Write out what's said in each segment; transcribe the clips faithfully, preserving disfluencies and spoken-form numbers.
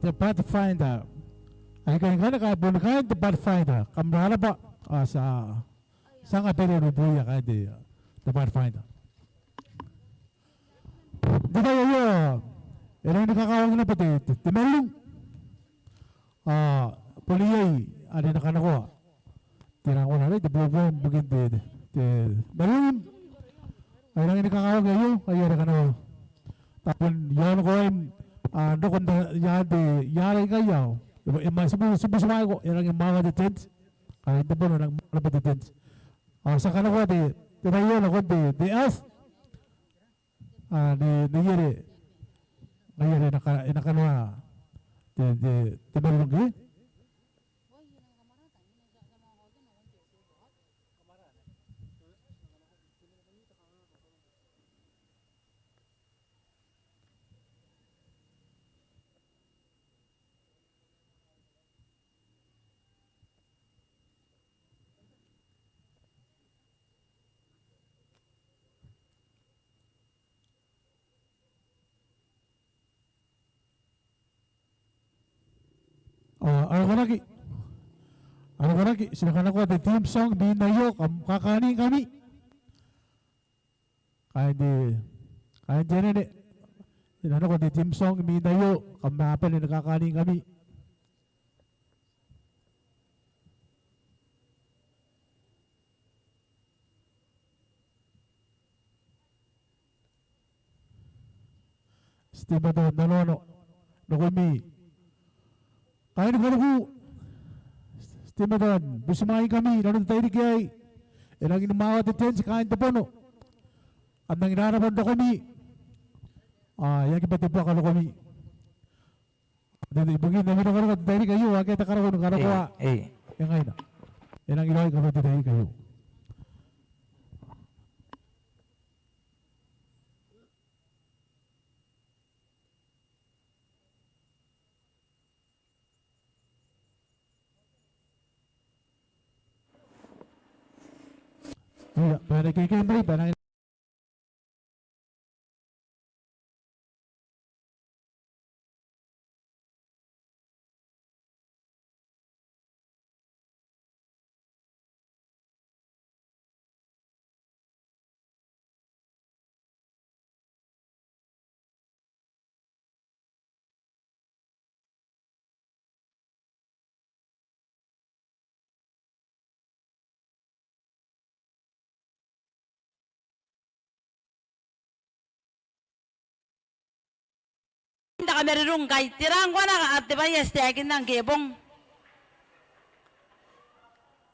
te Pathfinder. Aikai ngkanne kaain, bon kaain te Pathfinder, kam na rabwa. Ao ti a, ti a anga bere rubuia kaain te, te Pathfinder. N te tai aio e rangi ni kakawaki naba te, te, te marurung. Ao bon iai are e na kanakoa te rangona arei, te program ibukin te, te, te marurung. Ao e rangi ni kakawaki aio, aio are kanakoa. Tao bon i aon koim, a, n rokon te, i aan te, i aan aikai ao e, e mwaiti, tibu, tibuti waeko, e rangi ni mwawa te tent. Kaain te bono e rangi ni mwawa naba te tent. Ao ti a kanakoa te, te tai aio nakon te, te elf. A, ne, neiere, neiere e na ka, e na kanoa te, te, te marurung ke? Ao, a rokoraki. A rokoraki, ti na kanakoa te theme song imwin aio, kam kakaaningkami. Kaain te, kaain te anene. E na nako te theme song imwin aio, kam a bane ni kakaaningkami. Ti teimatoa n nanoanga nakoimi kaain Karuku. Ti teimatoa ni butimwaingkami inanon te tairiki aei. E rangi ni mwawa te tent kaain te bono. Kam rangi n rarabwa n rokomi. Ao e aki bwa te buaka rokomi. Te, te, ibukin ami rokoroko n te tairiki aio, akea te karako ni karokoa. Ei, ei. E ngaina. E rangi raoi kanoan te tairiki aio. Ia, bwa e na kekei mai, bwa e na N na kamarurung ngkai, tera ngkoa te bwai ae ti taekinna ngke bong?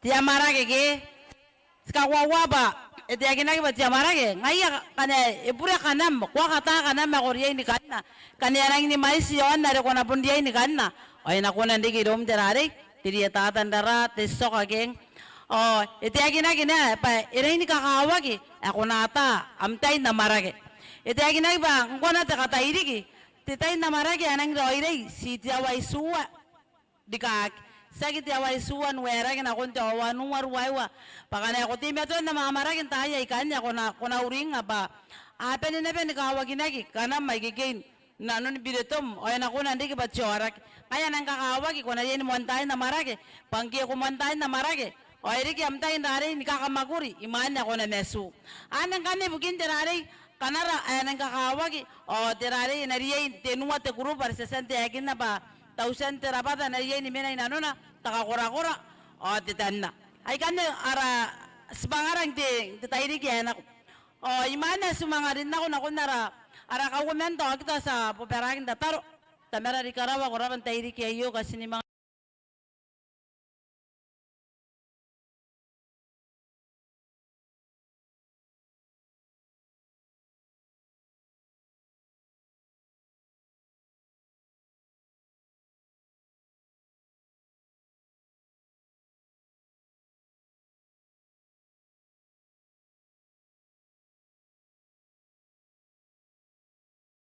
Te amwarake ke? Ti kakoaua bwa e taekinaki bwa te amwarake. Ngaia ngkana e bure kanam, ko a kata kanam ae ko riai ni kanna. Ngkana e a rangi ni mwaiti aon are ko na bon riai ni kanna, ao e na kona n reke iroum te rarei, te rietata n rara, te tioka ke. Ao e taekinaki naba bwa e rangi ni kakawaki ae ko na ata am tai n amwarake. E taekinaki bwa ngkoa te katairiki, te tai n amwarake ae nang raoiroi, ti te aoa itiua rikaaki. Tiaki te aoa itiua n uaerake nakon te aoa wanua ruaiwa. Bwa ngkana ko teimatoa n amwamwarake n taai aikanne, ko na, ko na uringnga bwa a bane naba ni kawakinaki kanam mai ikekein nanoni birotom, ao e na kona n riki bwa te aoraki. Ngaia ae nang kakawaki, ko na riai ni moan tai n amwarake, bwa ngke ko moan tai n amwarake, ao e riki am tai n rarei ni kakamwakuri imwain ae ko na matu. Anne ngkanne ibukin te rarei, kanara ae nang kakawaki, ao te rarei e na riai n tenua te group are ti a tia n taekinna bwa tautia n te rabwata a na riai ni mena inanona, te kakorakora ao te tanna. Aikanne ara tibwangara n te, te tairiki ae nako. Ao imwain ae ti manga rin nako nakon ara, ara kauoman taokita, ti a bobaraki n tataro. Tamara are i karawa, ko rabwa n tairiki aio, katinimanga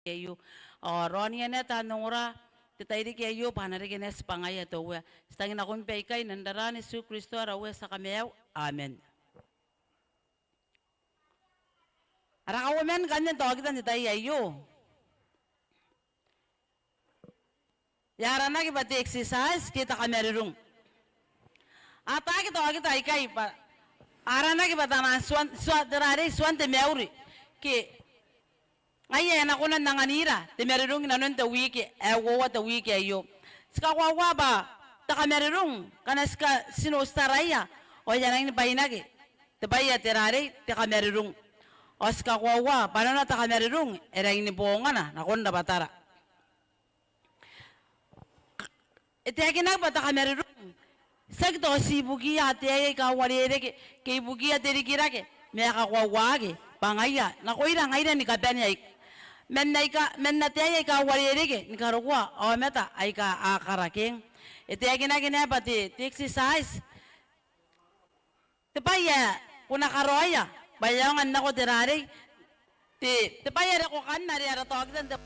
aio. Ao raoniia naba taan ongora n te tairiki aio bwa a na reke naba tibwangaia te Uea. Ti tangi nakoim baikai n aran Iesu Kristo ara Uea, te Kamaiu. Amen. Ara kauoman ngkanne n taokita n te tai aio. E aranaki bwa te exercise ke te kamarurung. A ataaki taokita aikai bwa a aranaki bwa taian tuan, tuan, te rarei, tuan te mauri ke ngaia ae e na kona n anganira te marurung inanon te wiki ae uoua te wiki aio. Ti kakoaua bwa te kamarurung, ngkana ti ka, ti notaraia, ao e a rangi ni bwainaki te bwai ae te rarei, te kamarurung. Ao ti kakoaua bwa nanona te kamarurung e rangi ni bongana nakon rabwatara. E taekinaki bwa te kamarurung tiaki tao ti ibukiia ataei aika uarereke ke ibukiia te rikirake, ma e kakoauaki bwa ngaia nakoira ngaira ni kabane aika, man aika, man ataei aika uarereke ni karokoa aomata aika a karakeng. E taekinaki naba bwa te, te exercise, te bwai ae ko na karaoia bwa e aonga n nako te rarei, te, te bwai are ko kanna are ara taokita n te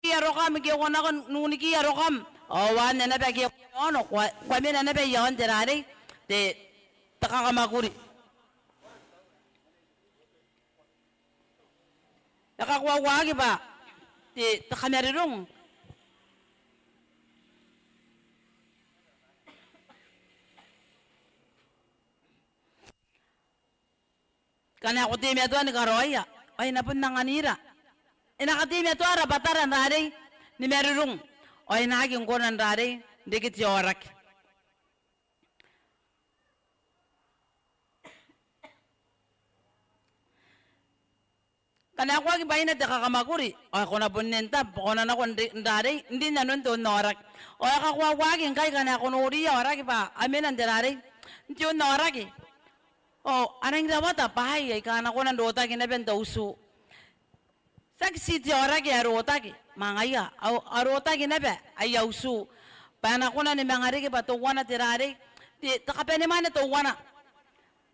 Ia rokam ke ko nako n unikia rokam. Ao anne naba ke ko, ko a mena naba i aon te rarei, te, te kakamwakuri. E kakoauaki bwa te, te kamarurung ngkana ko teimatoa ni karaoia, ao e na bon anganira. E na kateimatoa rabwatara n rarei ni marurung, ao e na aki kona n rarei n reke te aoraki. Ngkana ko aki bwaina te kakamwakuri, ao ko na bon nen tabo, ko na nako n rarei n rin nanon te onnaoraki. Ao e kakoauaki ngkai ngkana ko noriia aoraki bwa a mena n te rarei n te onnaoraki, ao a rangi rawata bwaai aika a na kona n rotaki naba n te utu. Tiaki ti te aoraki ae rotaki, ma ngaia a, a rotaki naba aia utu, bwa e na kona ni manga riki bwa teuana te rarei, te, te kabanemwane teuana,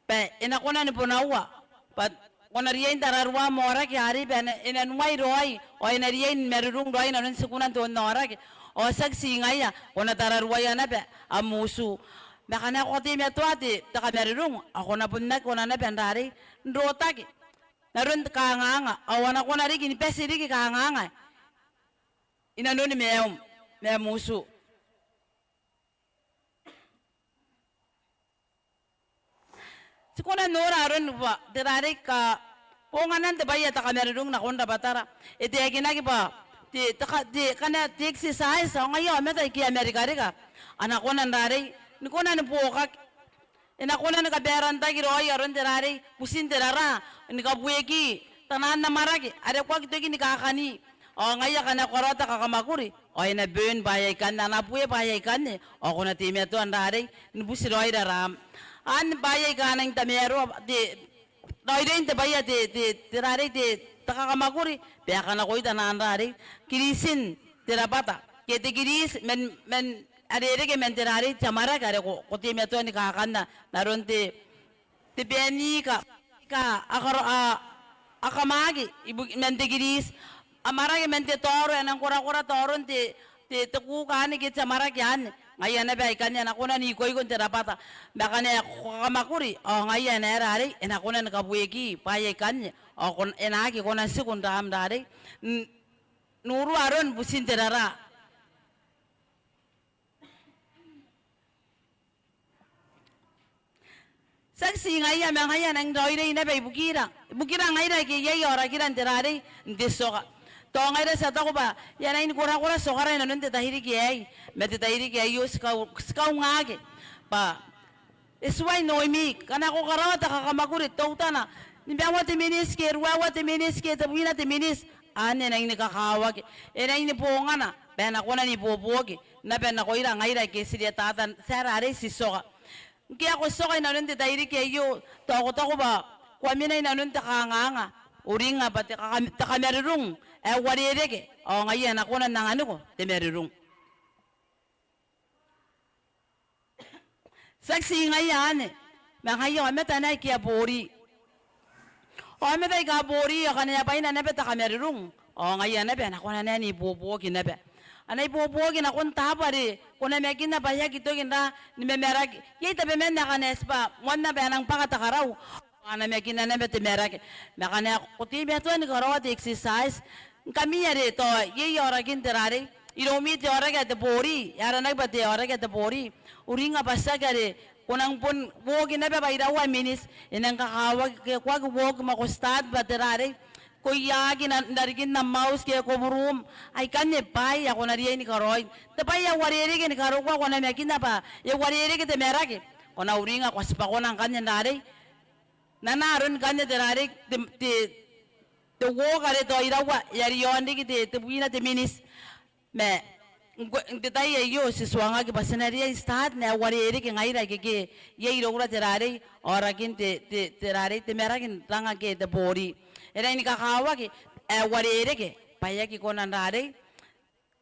bwa e na kona ni bonaua bwa ko na riai n tararuam aoraki arei bwa e na, e na nuai raoi, ao e na riai ni marurung raoi nanon tikuna n te onnaoraki. Ao tiaki ti ngaia, ko na tararuaia naba am utu. Ma ngkana ko kateimatoa te, te kamarurung, ao ko na bon aki kona naba n rarei n rotaki n aron te kanganga, ao a na kona riki ni bati riki kanganga inanoni maium, maium utu. Ti kona n nora aron bwa te rarei kabonganan te bwai ae te kamarurung nakon rabwatara. E taekinaki bwa te, te ka, te, ngkana te exercise, ao ngaia aomata aike a marikarika a na kona n rarei ni kona ni buokaki e na kona ni kabaerantaki raoi aron te rarei, butin te raraa, ni kabueki tanaan amwarake are ko aki toki ni kakani. Ao ngaia ngkana ko karaoa te kakamakuri, ao e na burn bwaai aikanne, a na bue bwaai aikanne, ao ko na teimatoa n rarei ni buti raoi raraam. Anne bwaai aika a nang tamaroa te raoiroin te bwai ae te, te, te rarei te, te kakamakuri, bwa e kanakoa tanaan rarei, kiritin te rabwata ke te kiriti man, man are e reke man te rarei te amwarake are ko, ko teimatoa ni kakanna n aron te, te bwai aika, aika a karo, a, a kamwaaki ibu-, man te kiriti. Amwarake man te taoro, e nang korakora taoron te, te, te kuuka anne ke te amwarake anne. Ngaia naba aikanne a na kona n ikoikon te rabwata. Ma ngkana ko kakamakuri, ao ngaia e na rarei, e na kona ni kabueki bwaai aikanne, ao ko n, e na aki kona n tiku n raam rarei. N, n urua aron butin te raraa. Tiaki ti ngaia, ma ngaia a nang raoiroi naba ibukira. Ibukira ngaira aike iai aorakira n te rarei n te tioka. Tao ngaira ti a taku bwa e a nang korakora tiokara inanon te tairiki aei. Ma te tairiki aio ti kau-, ti kaungaaki bwa e tuai n oimi, ngkana ko karaoa te kakamakuri teutana nimaua te miniti ke ruaiwa te miniti ke tebwina te miniti, anne e nang ni kakawaki, e nang ni bongana bwa e na kona n ibuobuoki naba nakoira ngaira aike ti rietata n te rarei ti tioka. Ngke ko tioka inanon te tairiki aio, tao ko taku bwa ko a mena inanon te kanganga, uringnga bwa te kaka-, te kamarurung ae uarereke, ao ngaia e na kona n anganiko te marurung. Tiaki ti ngaia anne, ma ngaia aomata naba aika a bori. Aomata aika a bori, ao ngkana e a bwaina naba te kamarurung, ao ngaia naba a na kona n ibuobuoki naba. A na ibuobuoki nakon taabo are ko namakinna bwa e aki toki n ra ni mamaraki. Iai tabeman aika a na eti bwa moan naba e nang bwaka te karau, a namakinna naba te marake. Ma ngkana ko teimatoa ni karaoa te exercise, ngkami are tao iai aorakin te rarei, iroumi te aoraki ae te bori, e aranaki bwa te aoraki ae te bori, uringnga bwa tiaki are ko nang bon walk naba bwa iraua miniti, e nang kakawaki ke ko aki walk ma ko start bwa te rarei, ko iaki n rarikin am mouse ke ko burum, aikanne bwaai aika ko na riai ni karaoi. Te bwai ae uarereke ni karokoa, ko namakinna bwa e uarereke te marake, ko na uringnga ko a tibwa kona ngkanne n rarei n anaa aron ngkanne te rarei, te, te, te walk are tao iraua, e a riaon riki te, tebwina te miniti. Ma ngkoe, n te tai aio ti tuangaki bwa ti na riai n start n ae uarereke ngaira aike iai iroura te rarei, aorakin te, te, te rarei, te maraki n ranga ke te bori. E rangi ni kakawaki ae uarereke bwa e aki kona n rarei.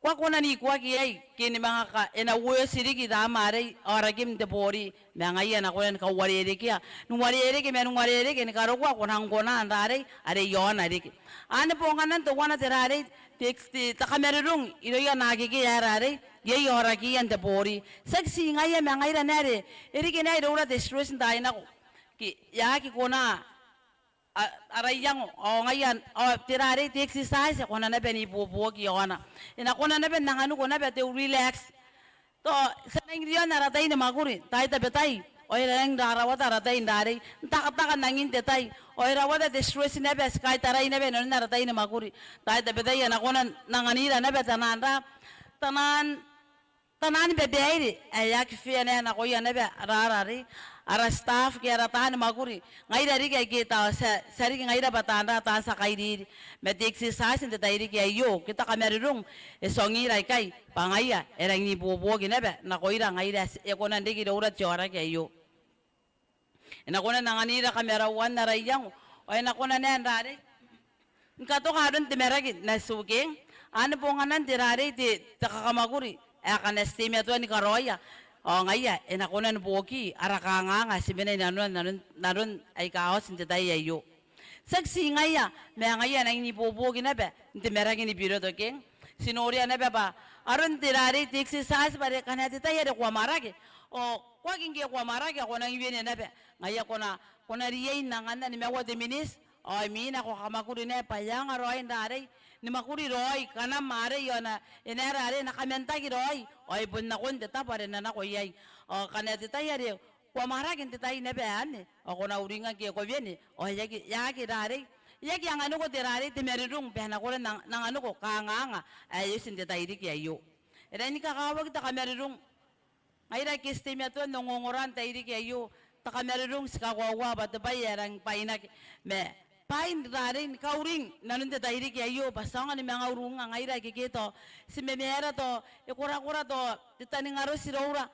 Ko a kona n ikoaki iai ke ni manga ka, e na worse riki raam arei, aorakim n te bori, ma ngaia e na kona ni kauarerekea. N uarereke ma n uarereke ni karokoa ko nang kona n rarei are i aona riki. Anne bonganan teuana te rarei, te, te, te kamarurung irouia naakekei ae rarei, iai aorakiia n te bori. Tiaki ti ngaia ma ngaira naba are e reke naba iroura te stress n taai nako ke e aki kona a, ara iango, ao ngaia, ao te rarei te exercise, e kona naba n ibuobuoki i aona. E na kona naba n anganiko naba te relax. Tao ti a nang riaon ara tai ni mwakuri, taai tabetai ao e nang rarawata ara tai n rarei, n takataka n angin te tai, ao e rawata te stress naba ae ti kaitarai naba inanon ara tai ni mwakuri. Taai tabetai e na kona n anganira naba tanaan ra, tanaan tanaan babaire ae e aki fair naba nakoia naba ara, ara rarei, ara staff ke ara taani mwakuri. Ngaira riki aike tao ti a, ti a riki ngaira bwa taan ra, taan tia kairiri. Ma te exercise n te tairiki aio ke te kamarurung e tuangira ikai bwa ngaia e rangi n ibuobuoki naba nakoira ngaira ae ti, e kona n reke iroura te aoraki aio. E na kona n anganira kamarauan ara iango, ao e na kona naba n rarei ni katoka aron te maraki n atiukeng. Anne bonganan te rarei te, te kakamwakuri ae ngkana ti teimatoa ni karaoia, ao ngaia e na kona ni buoki ara kanganga ae ti mena inanona n aron, n aron aika a oti n te tai aio. Tiaki ti ngaia, ma ngaia e rangi n ibuobuoki naba n te maraki ni birotokeng. Ti noria naba bwa aron te rarei te exercise bwa are ngkana te tai are ko amwarake, ao ko aki ngke ko amwarake ao ko nang wene naba. Ngaia ko na, ko na riai n anganna nimaua te miniti, ao imwina ko kakamwakuri naba bwa e aonga raoi n rarei, ni mwakuri raoi kanam arei, ao e na, e na rarei, e na kamantaki raoi, ao e bon nakon te tabo are e na nako iai. Ao ngkana te tai are ko amwarake n te tai naba anne, ao ko na uringnga ngke ko wene, ao e aki, e aki rarei, e aki anganiko te rarei te marurung bwa e na kona n ang-, n anganiko kanganga ae e oti n te tairiki aio. E rangi ni kakawaki te kamarurung. Ngaira aike ti teimatoa n ongongora n tairiki aio, te kamarurung, ti kakoaua bwa te bwai ae rangi ni bwainaki. Ma bwaai n rarei ni kauring inanon te tairiki aio bwa ti aonga ni manga uringnga ngaira aike tao ti mamaara tao e korakora tao te taningaroti iroura.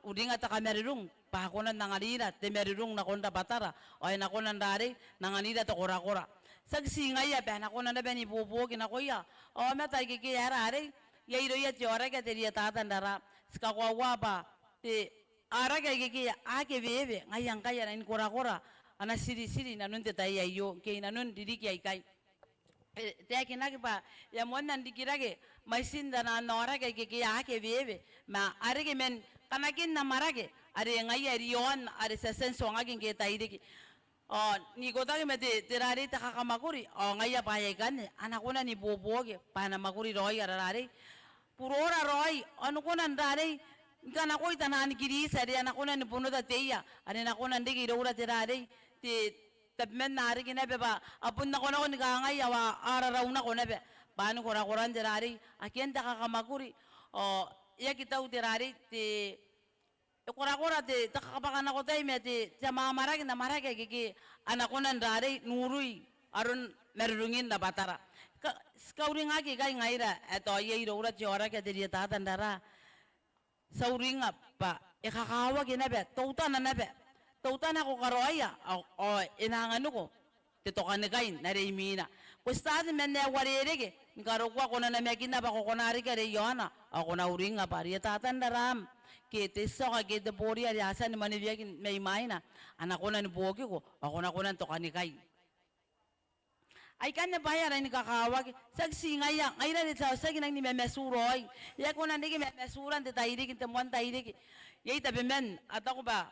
Uringnga te kamarurung bwa a kona n anganira te marurung nakon rabwatara, ao e na kona n rarei n anganira te korakora. Tiaki ti ngaia bwa e na kona naba n ibuobuoki nakoia aomata aike a rarei iai irouia te aoraki ae te rietata n raraa. Ti kakoaua bwa te aoraki aike a aki eweewe ngaia ngkai a na ni korakora ana tiritiri inanon te tai aio ke inanon ririki aikai. E taekinaki bwa e a moanna n rikirake mwaitin taian aoraki aike a aki eweewe, ma a reke man kanakin amwarake are ngaia e riaon are ti a tia n tuangaki ngke tairiki. Ao n ikotaki ma te, te rarei te kakamwakuri, ao ngaia bwaai aikanne a na kona n ibuobuoki bwa a na mwakuri raoi ara rarei, burora raoi, ao ni kona n rarei ni kanakoi taian kiriti are a na kona ni bunota teia are a na kona n reke iroura te rarei, te tabeman ariki naba bwa a bon nakonako ni kangai ao a raraunako naba bwa ni korakoran te rarei akean te kakamwakuri. Ao e aki tau te rarei te, e korakora te, te kakabwakanakotai ma te, te amwamwarake n amwarake aike a na kona n rarei n urui aron marurungin rabwatara. Ka, ti kauringaki ikai ngaira ae tao iai iroura te aoraki ae te rietata n raraa. Ti a uringnga bwa e kakawaki naba, teutana naba, teutana ko karaoia ao, ao e na anganiko te tokanikai n are imwina. Ko start man ae uarereke ni karokoa ko na namakinna bwa ko kona riki are iaona, ao ko na uringnga bwa rietata n raraam ke te tioka ke te bori are a tia ni mwaneweaki mai mwaina a na kona ni buokiko, ao ko na kona n tokanikai. Aikanne bwaai aika a rangi ni kakawaki, tiaki ti ngaia, ngaira are tao tiaki nang ni mamatu raoi. E aki kona n reke mamatuura n te tairiki, n te moan tairiki. Iai tabeman a taku bwa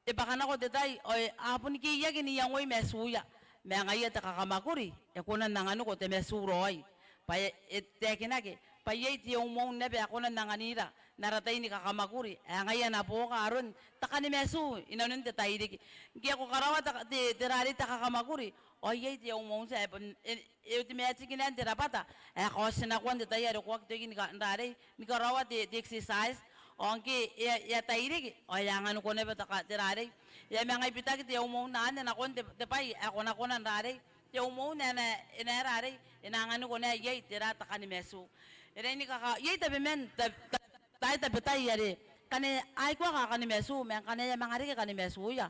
e bwakanako te tai, ao a bon keiaki n iangoi matuia. Ma ngaia te kakamwakuri e kona n anganiko te matu raoi. Bwa e, e taekinaki bwa iai te aumoun naba ae kona n anganira n ara tai ni kakamwakuri, ae ngaia a na buoka aron te kani matu inanon te tairiki. Ngke ko karaoa te, te, te rarei te kakamwakuri, ao iai te aumoun ae bon, e, e automatic naba n te rabwata ae kaotinakoa n te tai are ko aki toki ni ka, n rarei ni karaoa te, te exercise. Ao ngke e a, e a tairiki, ao e a anganiko naba te ka, te rarei. E a manga bitaki te aumoun anne nakon te, te bwai ae ko na kona n rarei. Te aumoun ae na, e na rarei, e na anganiko naba iai tera te kani matu. E rangi ni kaka, iai tabeman, ta, ta, tai tabetai are ngkana a aki kani matu, ma ngkana e a manga reke kani matuia,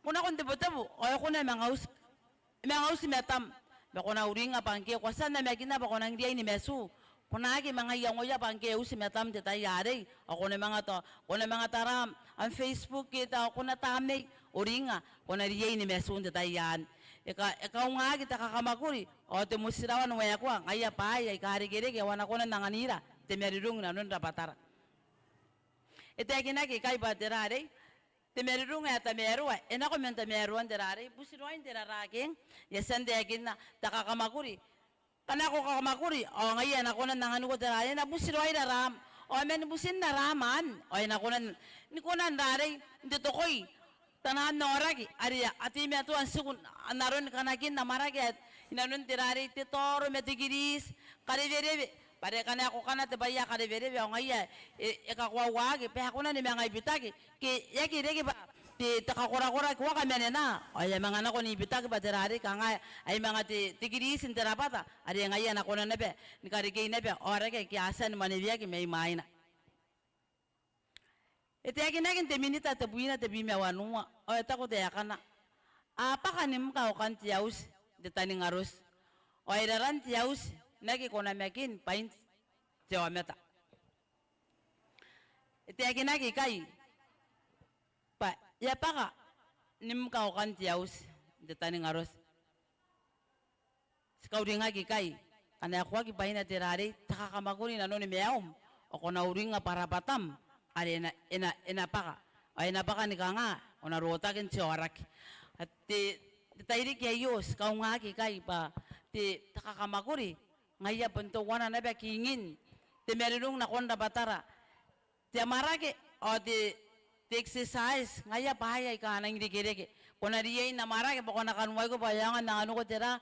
ko nako n tebotebo, ao e kona e manga uti, e manga uti matam. Ma ko na uringnga bwa ngke ko a tia n namakinna bwa ko nang riai ni matu, ko na aki manga iangoia bwa ngke e uti matam n te tai arei, ao ko na manga ta, ko na manga tara am Facebook ke tao ko na tamnei, uringnga ko na riai ni matu n te tai anne. E ka, e kaungaaki te kakamwakuri, ao te motirawa n waekoa ngaia bwaai aika a irekereke ao a na kona n anganira te marurung inanon rabwatara. E taekinaki ikai bwa te rarei, te marurung ae tamaroa, e nako man tamaroan te rarei, buti raoi n te raraa ke eng, e a tia n taekinna, te kakamwakuri. Ngkana ko kakamwakuri, ao ngaia e na kona n anganiko te rarei, e na buti raoi raraam. Ao man butin raraam anne, ao e na kona n, ni kona n rarei, n totokoi taian aoraki are a teimatoa n tiku n aron kanakin amwarake ae inanon te rarei, te taoro ma te kiriti, karewerewe. Bwa are ngkana ko kana te bwai ae karewerewe, ao ngaia e, e kakoauaki bwa e kona ni manga bitaki ke e aki reke bwa te, te kakorakora ke a kamanena, ao e a manga nako ni bitaki bwa te rarei kanga ai manga te, te kiriti n te rabwata are ngaia a na kona naba ni karekei naba aoraki aika a tia ni mwaneweaki mai mwaina. E taekinaki n te Minita tebwina tebwi ma wanua, ao e taku taekana: A bwaka ni mka okan te auti n te taningaroti, ao e raran te auti n aki konamakin bwain te aomata. E taekinaki ikai bwa e a bwaka ni mka okan te auti n te taningaroti. Ti kauringaki ikai, ngkana ko aki bwaina te rarei, te kakamwakuri inanon maium, ao ko na uringnga bwa rabwatam are e na, e na, e na bwaka. Ao e na bwaka ni kanga, ko na rotaki n te aoraki. Ao te, te tairiki aio ti kaungaaki ikai bwa te, te kakamwakuri ngaia bon teuana naba kingin te marurung nakon rabwatara. Te amwarake ao te, te exercise, ngaia bwaai aika a nang irekereke. Ko na riai n amwarake bwa ko na kanoaiko bwa e aonga n anganiko tera,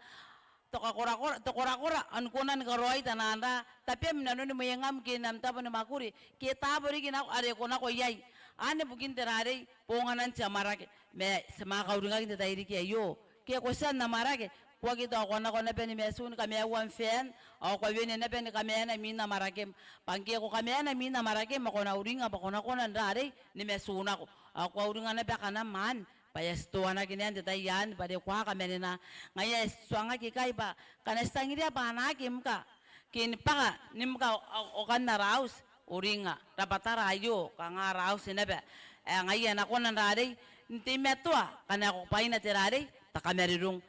te kakorakora, te korakora, ao ni kona ni karaoi taian ra, tabem inanon mwengam ke n am tabo ni mwakuri, ke taabo riki nako are ko nako iai. Anne bukin te rarei, bonganan te amwarake. Ma ti a manga kauringaki n te tairiki aio. Ke ko tia n amwarake, ko aki tao ko nako naba ni matu ni kamaiua am fan, ao ko a wene naba ni kamaena imwin amwarakem. Bwa ngke ko kamaena imwin amwarakem, ao ko na uringa bwa ko na kona n rarei ni matu nako. Ao ko a uringa naba kanam anne, bwa e a titoanaki n te tai anne, bwa are ko a kamanena. Ngaia ae ti tuangaki ikai bwa ngkana ti tangiria bwa a na aki mka, ke ni bwaka, ni mka o, o, okan ara auti, uringa rabwatara aio, kanga ara auti naba. Ae ngaia e na kona n rarei n teimatoa, ngkana ko bwaina te rarei, te kamarurung.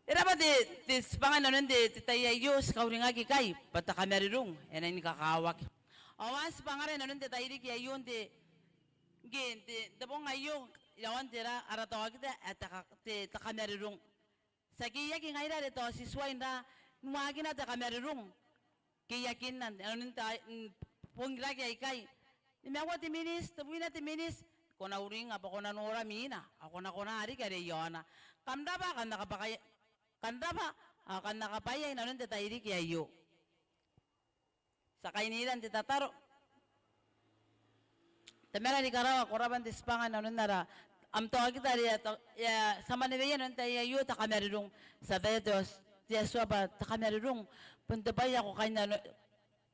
E rabwa te, te tibwanga inanon te, te tai aio, ti kauringaki ikai, bwa te kamarurung e na ni kakawaki. Ao a tibwangara inanon te tairiki aio n te, ngke n te, te bong aio, iaon te ra, ara taokita, ae te ka, te, te kamarurung. Ti aki, e aki ngaira are tao ti tuai n ra, n waakina te kamarurung. Ke e aki n, n, n, n bongiraki aikai. Nimaua te miniti, tebwina te miniti, ko na uringa bwa ko na nora mwina, ao ko na kona riki are iaona. Kam rabwa, kam na kabwakai, kam rabwa, ao kam na kabwaia inanon te tairiki aio. Ti a kainira n te tataro. Tamara ni karawa, ko rabwa n te tibwanga inanon ara, am taokita are e a, e a tia maneweia inanon te tai aio te kamarurung. Ti ataia te, te Atua bwa te kamarurung bon te bwai ae ko kainnano,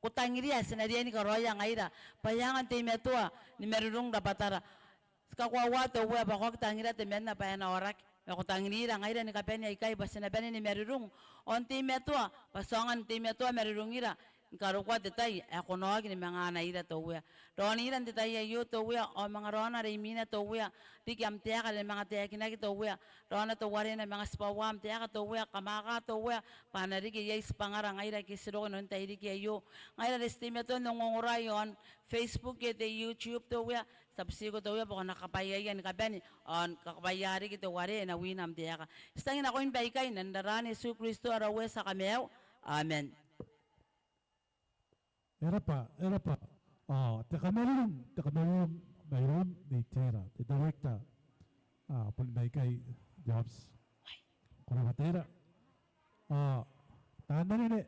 ko tangiria, ti na riai ni karaoia ngaira bwa e aonga n teimatoa ni marurung rabwatara. Ti kakoaua te Uea bwa ko aki tangira temanna bwa e na aoraki. Ma ko tangirira ngaira ni kabane aikai bwa ti na bane ni marurung. Ao n teimatoa, bwa ti aonga n teimatoa marurungira, ni karokoa te tai ae ko na oki ni manga anaira te Uea. Raonira n te tai aio te Uea, ao manga raona are imwina te Uea, riki am taeka are manga taekinaki te Uea. Raona teuare e na manga tibwaua am taeka te Uea, kamwaaka te Uea, bwa a na riki iai tibwangara ngaira ake ti roko inanon te tairiki aio. Ngaira are ti teimatoa n ongongora iaon Facebook ke te YouTube te Uea, ti a butiko te Uea bwa ko na kabwaiaia ni kabane, ao ni kakabwaia riki teuare e na wina am taeka. Ti tangi nakoim baikai n aran Iesu Kristo ara Uea, ti a kamaiu. Amen. E rabwa, e rabwa. Ao te kamarurung, te kamarurung mairoun Nei Tera, te director. Ao bon baikai, Jobs. Ko rabwa Tera. Ao taan anene.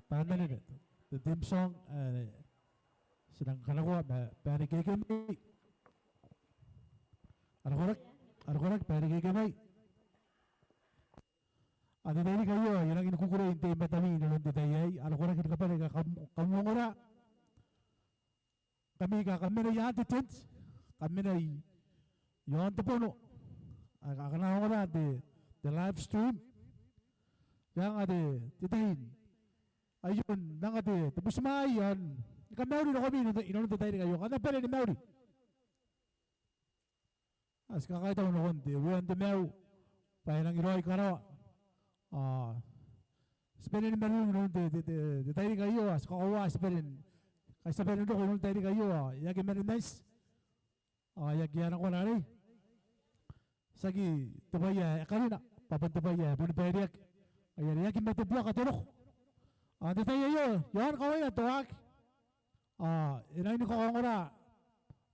Taan anene. Te theme song, e, ti nang kanakoa ma Baere Kekemai. A na koraki, a na koraki Baere Kekemai. Ao n te tairiki aio, I a rangi ni kukurei n tei i matami inanon te tai aei. A na koraki ni kabane aika kam, kam ongora. Ngkami aika kam mena i aan te tent, kam mena i, i aon te bono, a, a, a kona n ongora te, te live stream. E anga te, te tai aio n anga te, te butimwaai ao ni kamauri nakoimi inanon te, inanon te tairiki aio. Kam na bane ni mauri. Ao ti kakaitau nakon te Uea n te maiu bwa e rangi raoi karawa. Ao ti bane ni marurung inanon te, te, te, te tairiki aio, ao ti kakoaua ti bane n, ngkai ti a bane n roko inanon te tairiki aio, ao e aki mani mati, ao e aki a nako arei. Tiaki te bwai ae karina, bwa bon te bwai ae boni baireaki. Ngaia are e aki mate buaka te roko. Ao n te tai aio, e aonga ni kawaina te waaki. Ao e rangi ni kakaongora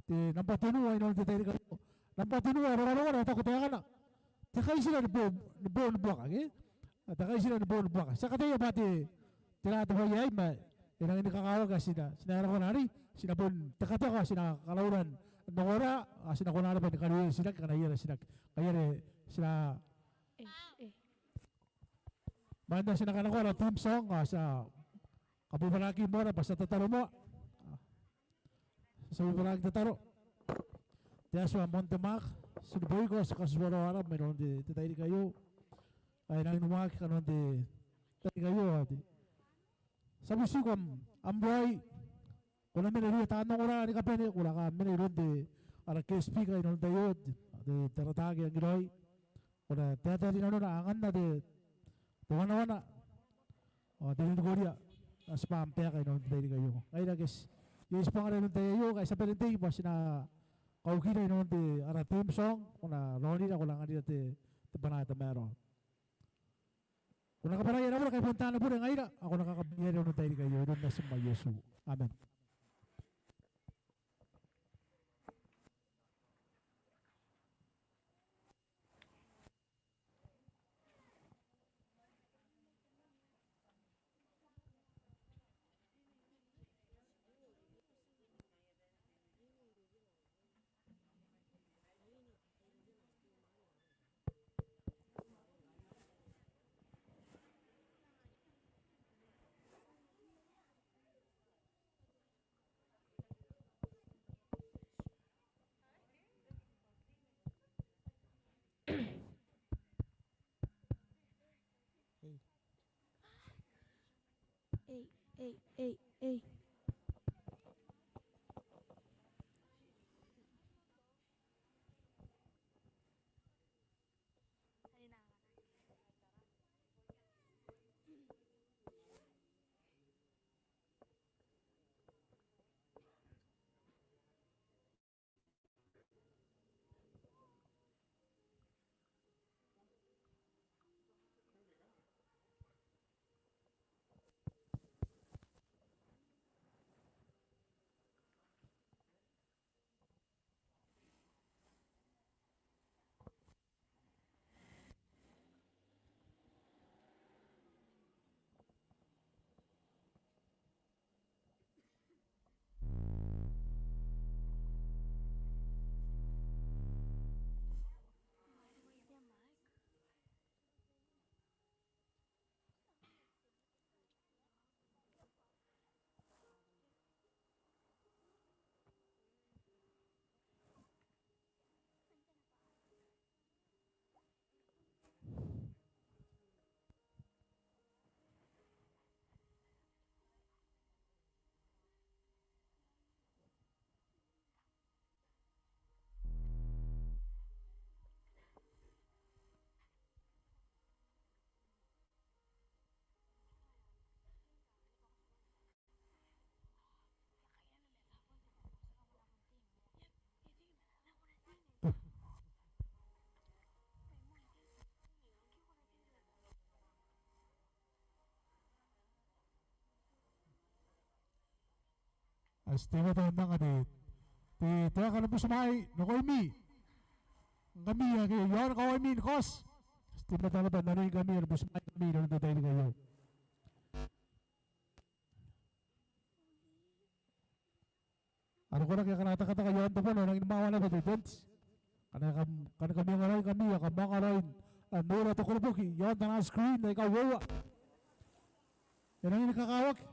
te nambwa tenua inanon te tairiki aio. Nambwa tenua e rongorongona, e taku taekana: Te kaitira ni bo, ni bo ni buaka, ke? Te kaitira ni bo ni buaka. Ti a kataia bwa te, tera te bwai aei, ma e rangi ni kakawaki ae ti na, ti na aera kona arei, ti na bon tekateka, ti na karaura n ongora, ao ti na kona naba ni kariaia titiraki ngkana iai ara titiraki. Ngaia are ti na, e, e. Mwaina ti na kanakoa ara theme song, ao ti a kabubura riki moa bwa ti a tataro moa. Ti a bubura riki tataro. Te Atua ae moan te mwaaka, ti neboiko, ti katutuaraoa ara mairoun te, te tairiki aio. Ae e rangi ni waaki kanoan te tairiki aio, ao te, ti a butiko am, am raoi. Ko na mena irouia taan ongora ni kabane, ko na mena iroun te, ara guest speaker inanon te tai aio, te, te, te rata ake angiraoi. Ko na taetae rinanona, anganna te, te wanawana ao te ninikoria, ao tibwa am taeka inanon te tairiki aio. Ngaira ake ti, iai tibwangara inanon te tai aio, ngkai ti a bane n tei bwa ti na kaukira inanon te, ara theme song, ko na raonira, ko na anganira te, te bwanaa ae tamaroa. Ko na kabwarai ara bure ngkai bon taani bure ngaira, ao ko na kakabwaia inanon te tairiki aio, iroun Natim ae Iesu. Amen. Ei, ei, ei, ei. Ao ti teimatoa n anga te, te taeka ni butimwaai nakoimi ngkami ake iaon kawaimi ni kaoti. Ti teimatoa naba n aneningkami ana butimwaai ngkami inanon te tairiki aio. A roko rake akana takataka iaon te bano, a nangi ni mwawa naba te tent. Ngkana kam, ngkana kam iangoa raoi ngkami, a kam mwaanga raoi n noora te koroboki iaon taian screen aika uoua. E nangi ni kakawaki.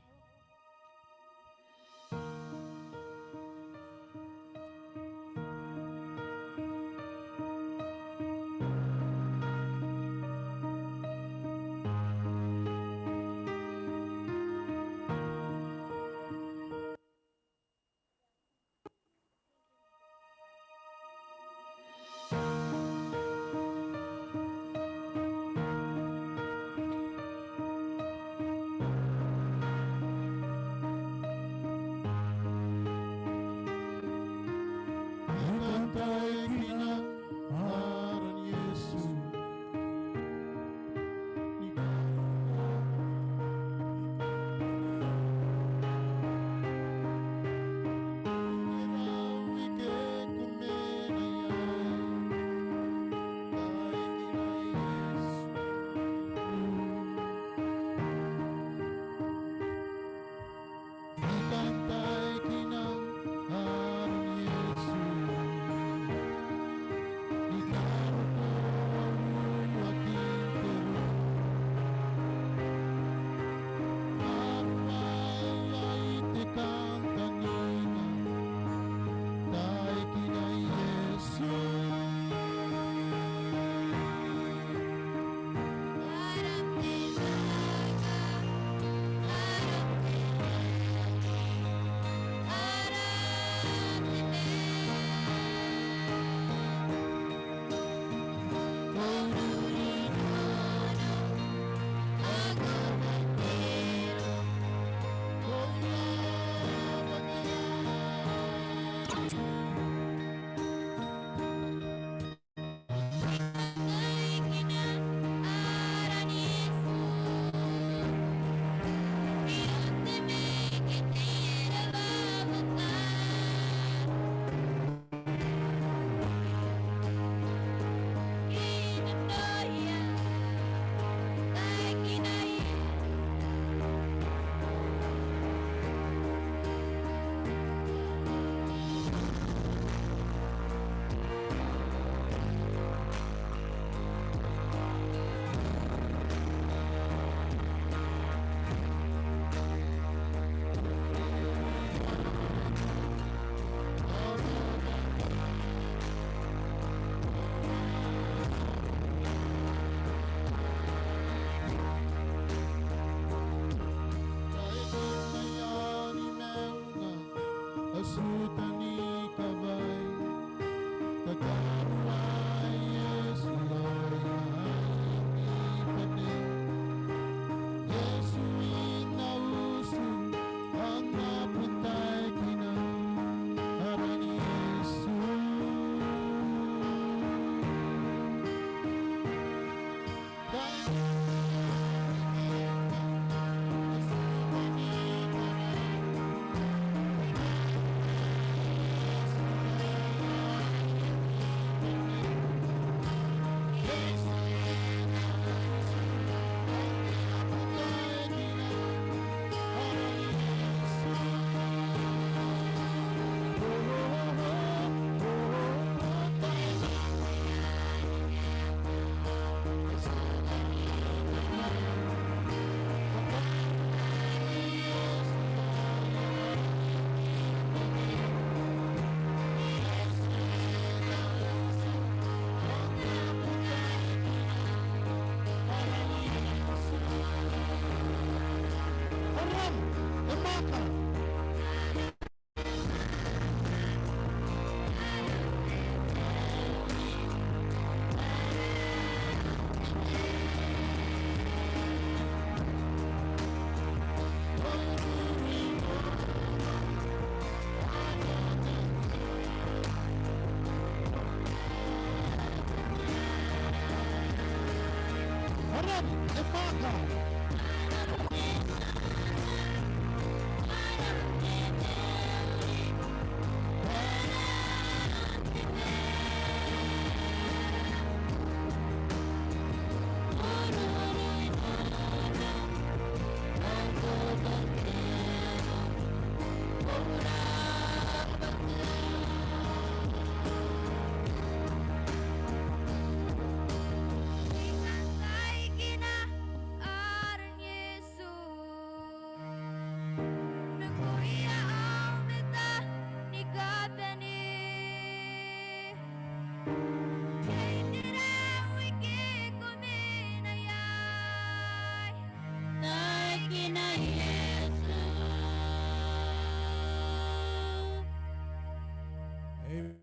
Amen.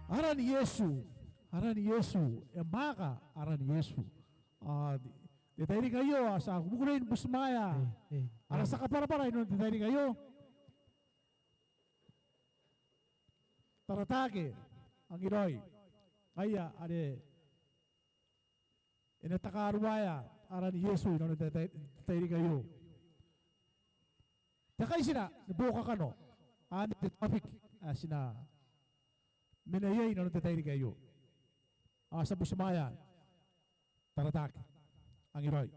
Aran Iesu, aran Iesu, e mwaaka aran Iesu. Ao n te tairiki aio ao ti a kukurei ni butimwaea ara tia kabwarabwara inanon te tairiki aio, Tarataake Angiraoi. Ngaia are e na takaruaea aran Iesu inanon te tai-, te tairiki aio. Te kaitira ni buokakano, anne te topic ae ti na mena iai inanon te tairiki aio. Ao ti a butimwaea Tarataake Angiraoi.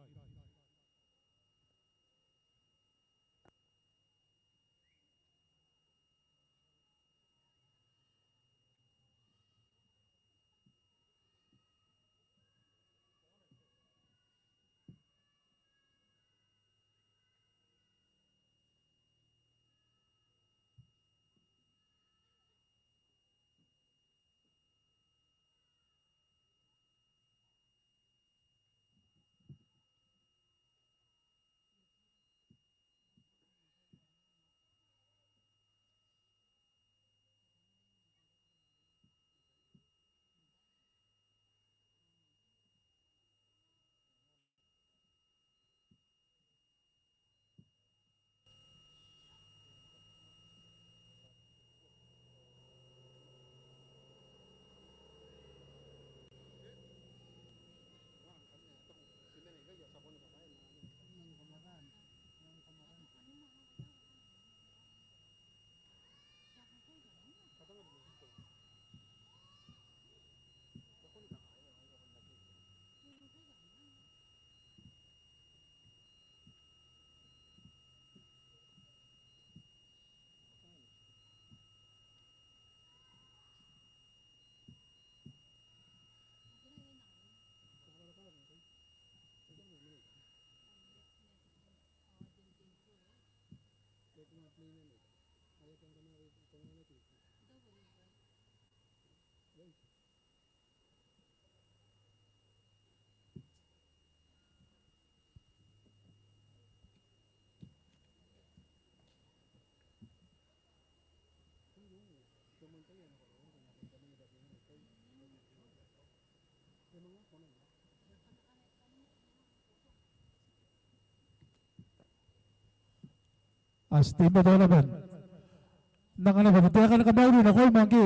Ao ti teimatoa naba n anga naba te taeka ni kamauri nakoim ngke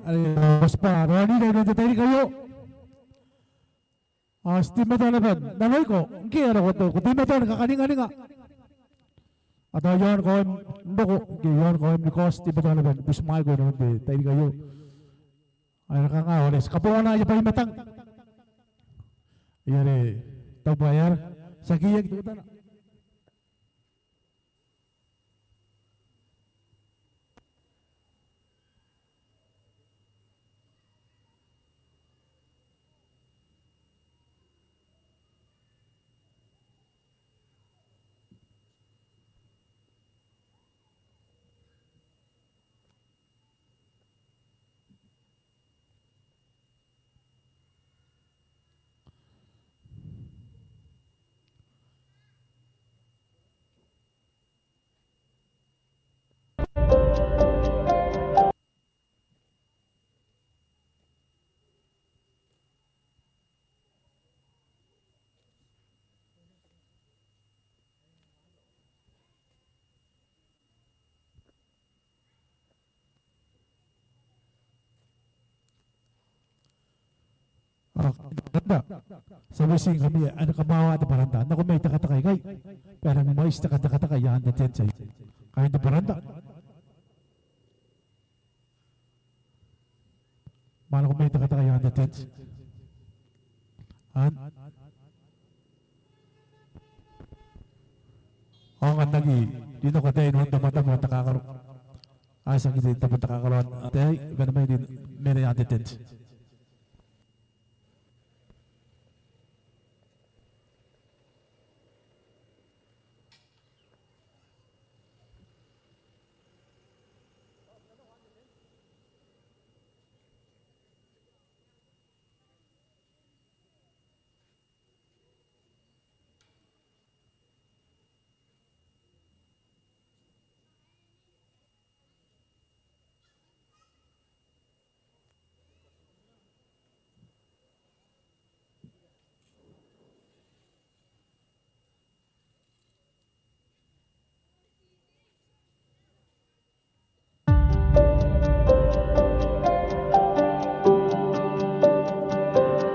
are ko tibwa raonira inanon te tairiki aio. Ao ti teimatoa naba n nanoiko ngke are ko, ko teimatoa ni kakaninganinga. Ao tao iaon kawaim n roko ke iaon kawaim ni kaoti, ti teimatoa naba ni butimwaeko inanon te tairiki aio. Ao e na kanga ao are ti kabongana aia bwai matang. Ai are taubwaeara, ti a keiaki teutana. Ao Baranda. Ti a moti ngkami ae ni kamwawa te baranda. Nako mai tekateka ikai bwa e rangi ni mwaiti te tekateka i aan te tent aei. Kaain te baranda, ma nako mai tekateka i aan te tent. Anne. Ao ngkana aki rinako ataei inanon te mataniwi ao te kakaro, a tia n aki tei n tabo te kakaro ataei, bane mai ni mena i aan te tent.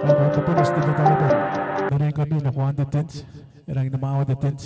Kaain te bono, ti te tataro bwa n uringkami nako aan te tent. E rangi ni mwawa te tent.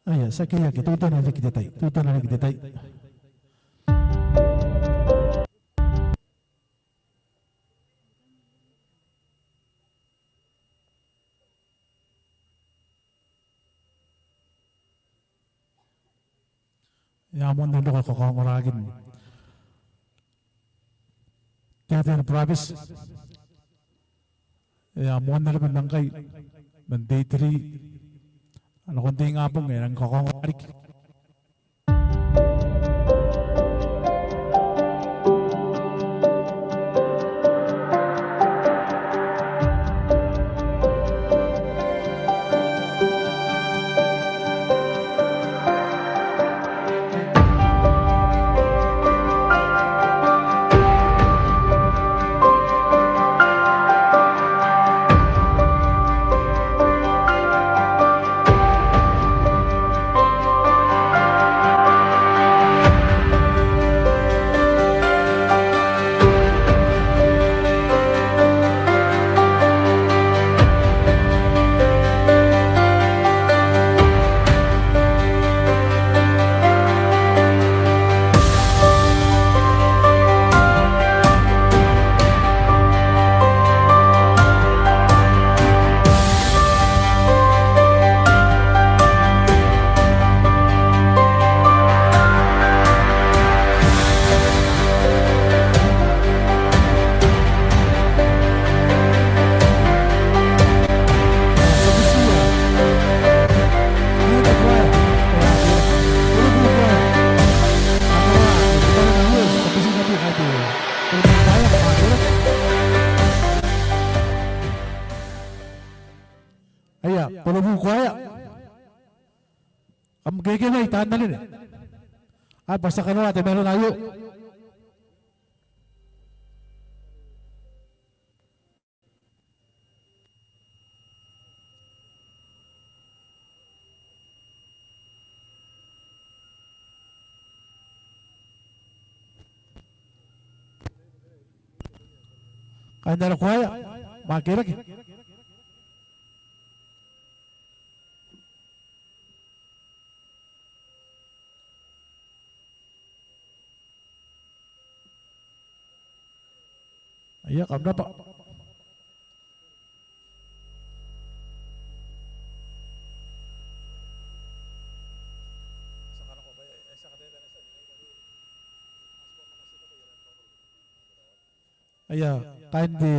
Aia, ti a keiaki, teutana riki te tai, teutana riki te tai. E a moan roko kakaongoraakin te Atean Burabeti. E a moan roko ngkai man te itiri. Nakon te ingabong e rangi ni kakaongora riki. Aia, Korobu Koaea. Kam kekenai taan anene. Ai bwa ti a kanoa te maroro aio. Kaain ara koaea, mwakerake. Ia, kam rabwa. Ia, kaain te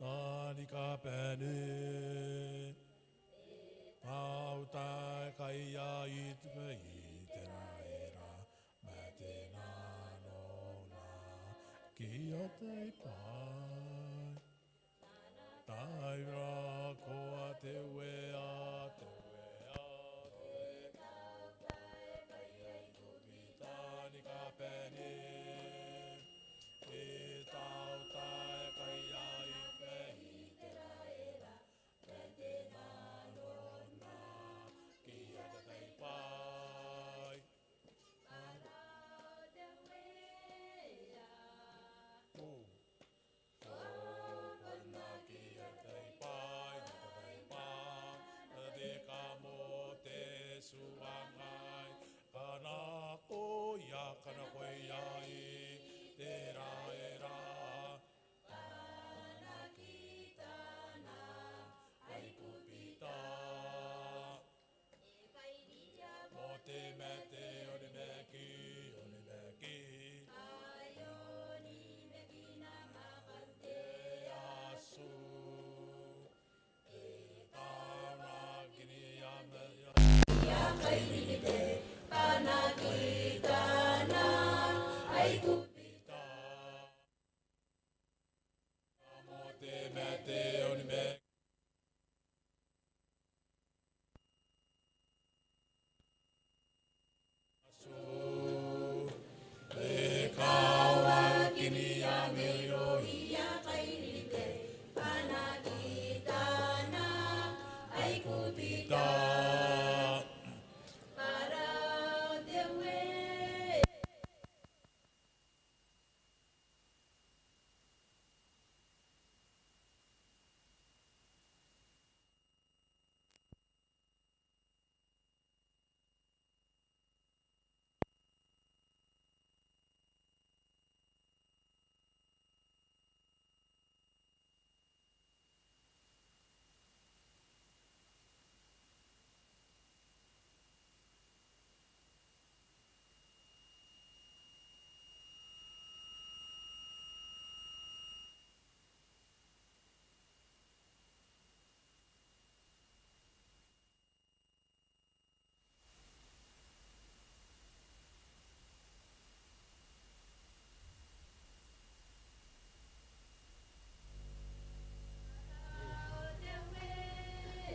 Taani kabane, tautai kaia itibe itera era, ma te nano na kia tai bai. Tai ra koa te wea, te wea, te tautai kaia itibe taani kabane, e tautai kaia itibe itera era,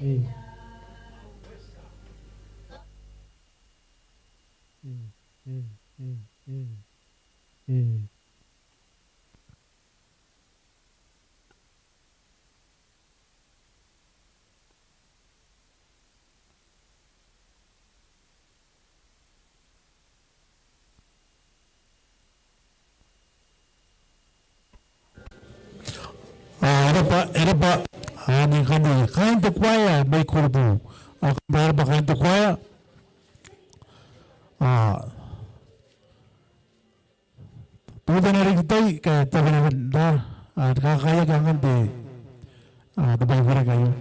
A, e raba, e raba, a, ni kani, kaain te kuaea mai Korobu. A, e raba kaain te kuaea. A, tao ti na riki tai, ke ti a bane n ra, a, kakaeaki ngkanne te, a, te bwai ae karaoaki aio.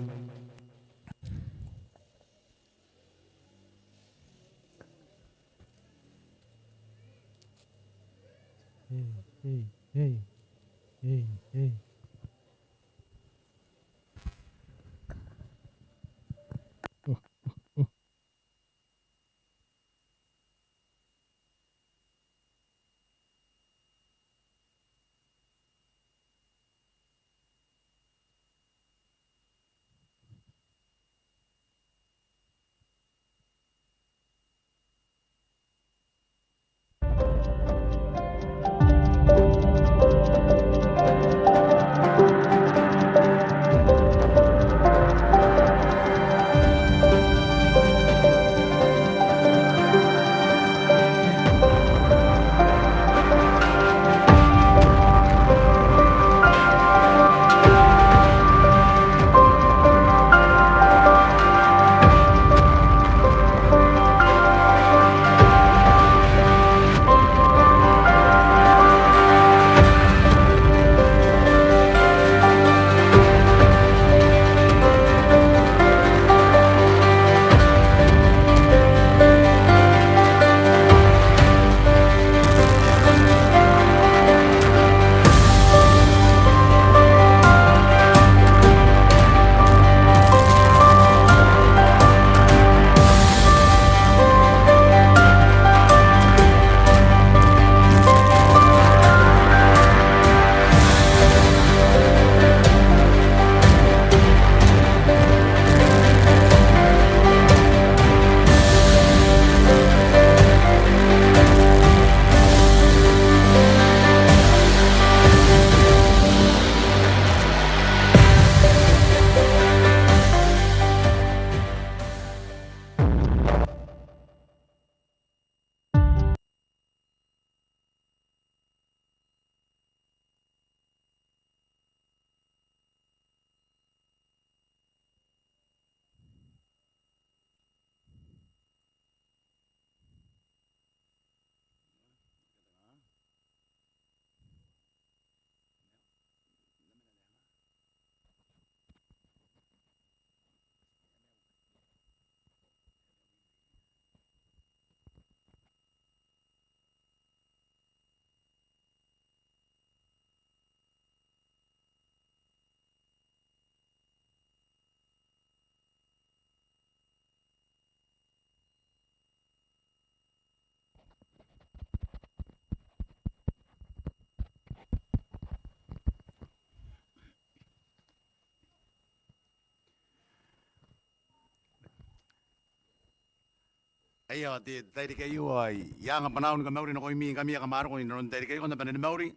Aio, te tairiki aio ao I a anga bwanaau ni kamauri nakoimi ngkami aika kam a roko inanon te tairiki aio, kam na bane ni mauri.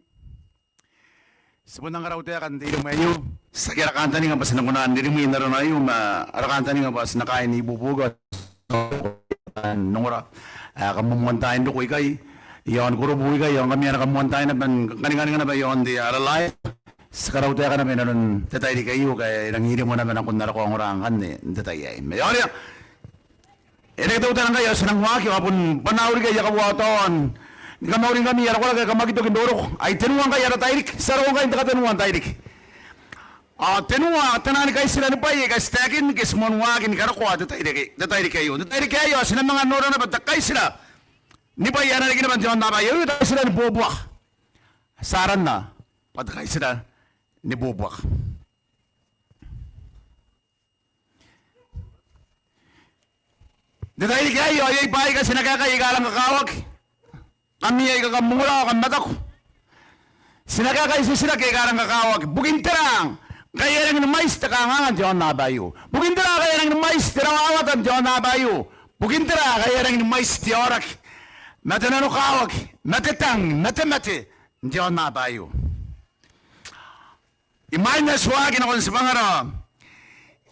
Ti bon anganira te taeka n te iremwe aio. Tiaki ara kantaninga bwa ti na kona n irimwi n arona aio, ma ara kantaninga bwa ti na kaai n ibuobuoki ao n ongora ae kam moan tai n roko ikai iaon Korobu ikai, ao ngkami aika kam moan tai naba n kaninganinga naba iaon te ara live. Ti karaua te taeka naba inanon te tairiki aio, ngkai e rangi n iremwe naba nakon ara kaongora ngkanne n te tai aei. Ma aio, e reke teutana ngkai ao ti nang waaki, ao bon bwanaau riki aia kauataoa ni kamauri ngkami ara koraki aika kam aki toki n roroko. Ai tenua ngkai ara tairiki, ti a roko ngkai n te katenua n tairiki. Ao tenua, tenua ni kaitira ni bwai aika ti taekin ke ti moan waaki ni karokoa te tairiki, te tairiki aio. Te tairiki aio ao ti na manga noora naba te kaitira ni bwai ae na riki naba n te aonnaba aio, te kaitira ni buakaka. Ti aranna bwa te kaitira ni buakaka. N te tairiki aio ao iai bwaai aika ti na kaekai aika rang kakawaki. Ngkami aika kam ongora ao kam mataku, ti na kaekai titiraki aika rang kakawaki. Bukin tera Ngkai e rangi ni mwaiti te kanganga n te aonnaba aio. Bukin tera ngkai e rangi ni mwaiti te rawawata n te aonnaba aio? Bukin tera ngkai e rangi ni mwaiti te aoraki ma te nanokawaki ma te tang ma te mate n te aonnaba aio? Imwain ae ti waaki nakon tibwangara,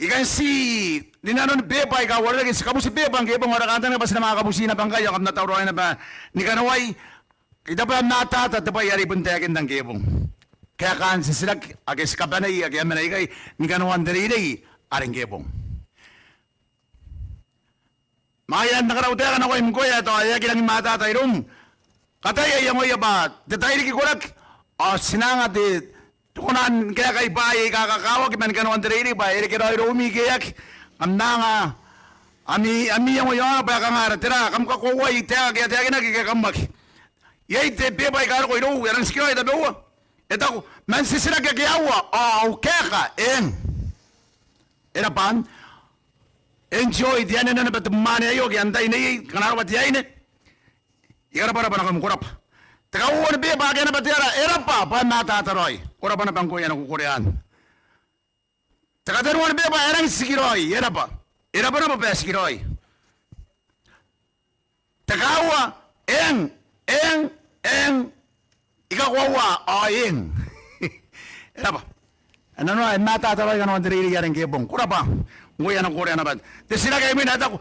I kan ti rinanon beba aika uarereke, ti kabuti beba ngke e bong, ao ara kantaninga bwa ti na manga kabuti naba ngkai ao kam na tauraoi naba ni kanawai. Ke tao bwa e matata te bwai are I bon taekinna ngke e bong. Kaekaan titiraki ake ti kabanei ake a mena ikai ni kanoan te reirei are ngke e bong. Ma ngaia N na karautaeka nakoim ngkoe ae tao e aki rangi matata iroum. Kataia iangoia bwa te tairiki koraki ao ti na anga te, te konaa ni kaekai bwaai aika kakawaki man kanoan te reirei bwa e reke raoi iroumi ke e aki. Kam na anga ami, ami iango iaona bwa e kanga, ara tera, kam kakoauai taeka ake a taekinaki ke kam aki. Iai te beba ae I kairiko irou, e rang tikiraoi tabeua. E taku, man titiraki ake aua ao au kaeka eng. E rabwa. Enjoy te anene naba te mwaane aio ke antai neiei, ngkana arona bwa te aine. I karabwarabwa nakoim, ko rabwa. Te kauoua ni beba akea naba te ara, e rabwa bwa e matata raoi. Ko rabwa naba ngkoe ae na kukurea anne. Te katenua ni beba, e rang tikiraoi, e rabwa. E rabwa naba bwa e tikiraoi. Te kauoua, eng, eng, eng. I kakoaua ao eng. E rabwa. E nano, e matata raoi kanoan te reirei are ngke e bong. Ko rabwa. Ngkoe ae na kukurea naba. Te titiraki ae imwina e taku,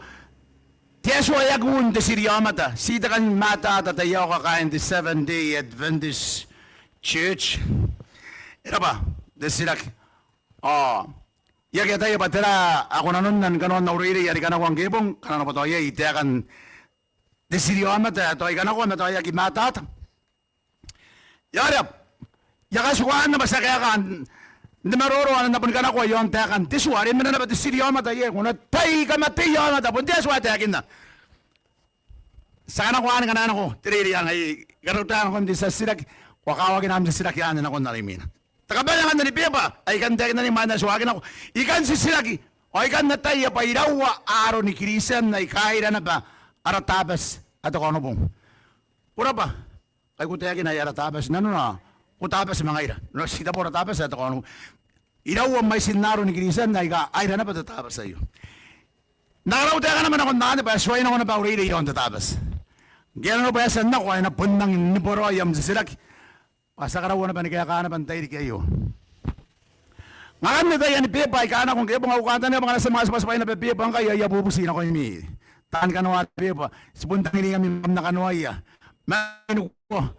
te Atua e aki un te tiri aomata. Ti te kan matata taiaoka kaain te Seventh Day Adventist Church. E rabwa te titiraki. Ao I aki ataia bwa tera ae ko nanonna ni kanoan au reirei are I kanakoa ngke e bong, ngkana arona bwa tao iai taekan te tiri aomata ae tao I kanakoa ma tao e aki matata. Ao e rabwa. I a katikua naba ti a kaeka n te maroro ae N na boni kanakoa iaon taekan te tua are e mena naba te tiri aomata iai, ko na tai kamateia aomata, bon te Atua ae taekinna. Ti a kanakoa anne ngkana e nako te reirei aei. I karautaeka nakoim te tia titiraki, ko a kawakina am titiraki anne nakon are imwina. Te kabanea ngkanne ni beba ae I kan taekinna imwain ae ti waaki nako. I kan titiraki ao I kan ataia bwa iraua aron Kristian aika aira naba ara Tabati ae te Kaonobong. Ko rabwa. Kai ko taekina ae ara Tabati, nanona ko Tabati ma ngaira. Nanona ti tabo ara Tabati ae te Kaonobong. Iraua mwaitin aron Kristian aika aira naba te Tabati aio. N na karautaeka naba nakon anne bwa e tuai nako naba au reirei iaon te Tabati. Ngke e nano bwa e a tia n nako ao e na bon rangi ni bwaraoi am titiraki. Bwa ti a karaua naba ni kaeka naba n te tairiki aio. Ngkanne taiani beba aika nako ngke e bong, au kantaninga bwa ngkana ti a manga tibwatibwai naba beba ngkai ao I a bubuti nakoimi. Taani kanoan beba, ti bon tangiringkami bwa kam na kanoaia. Ma ngkoe,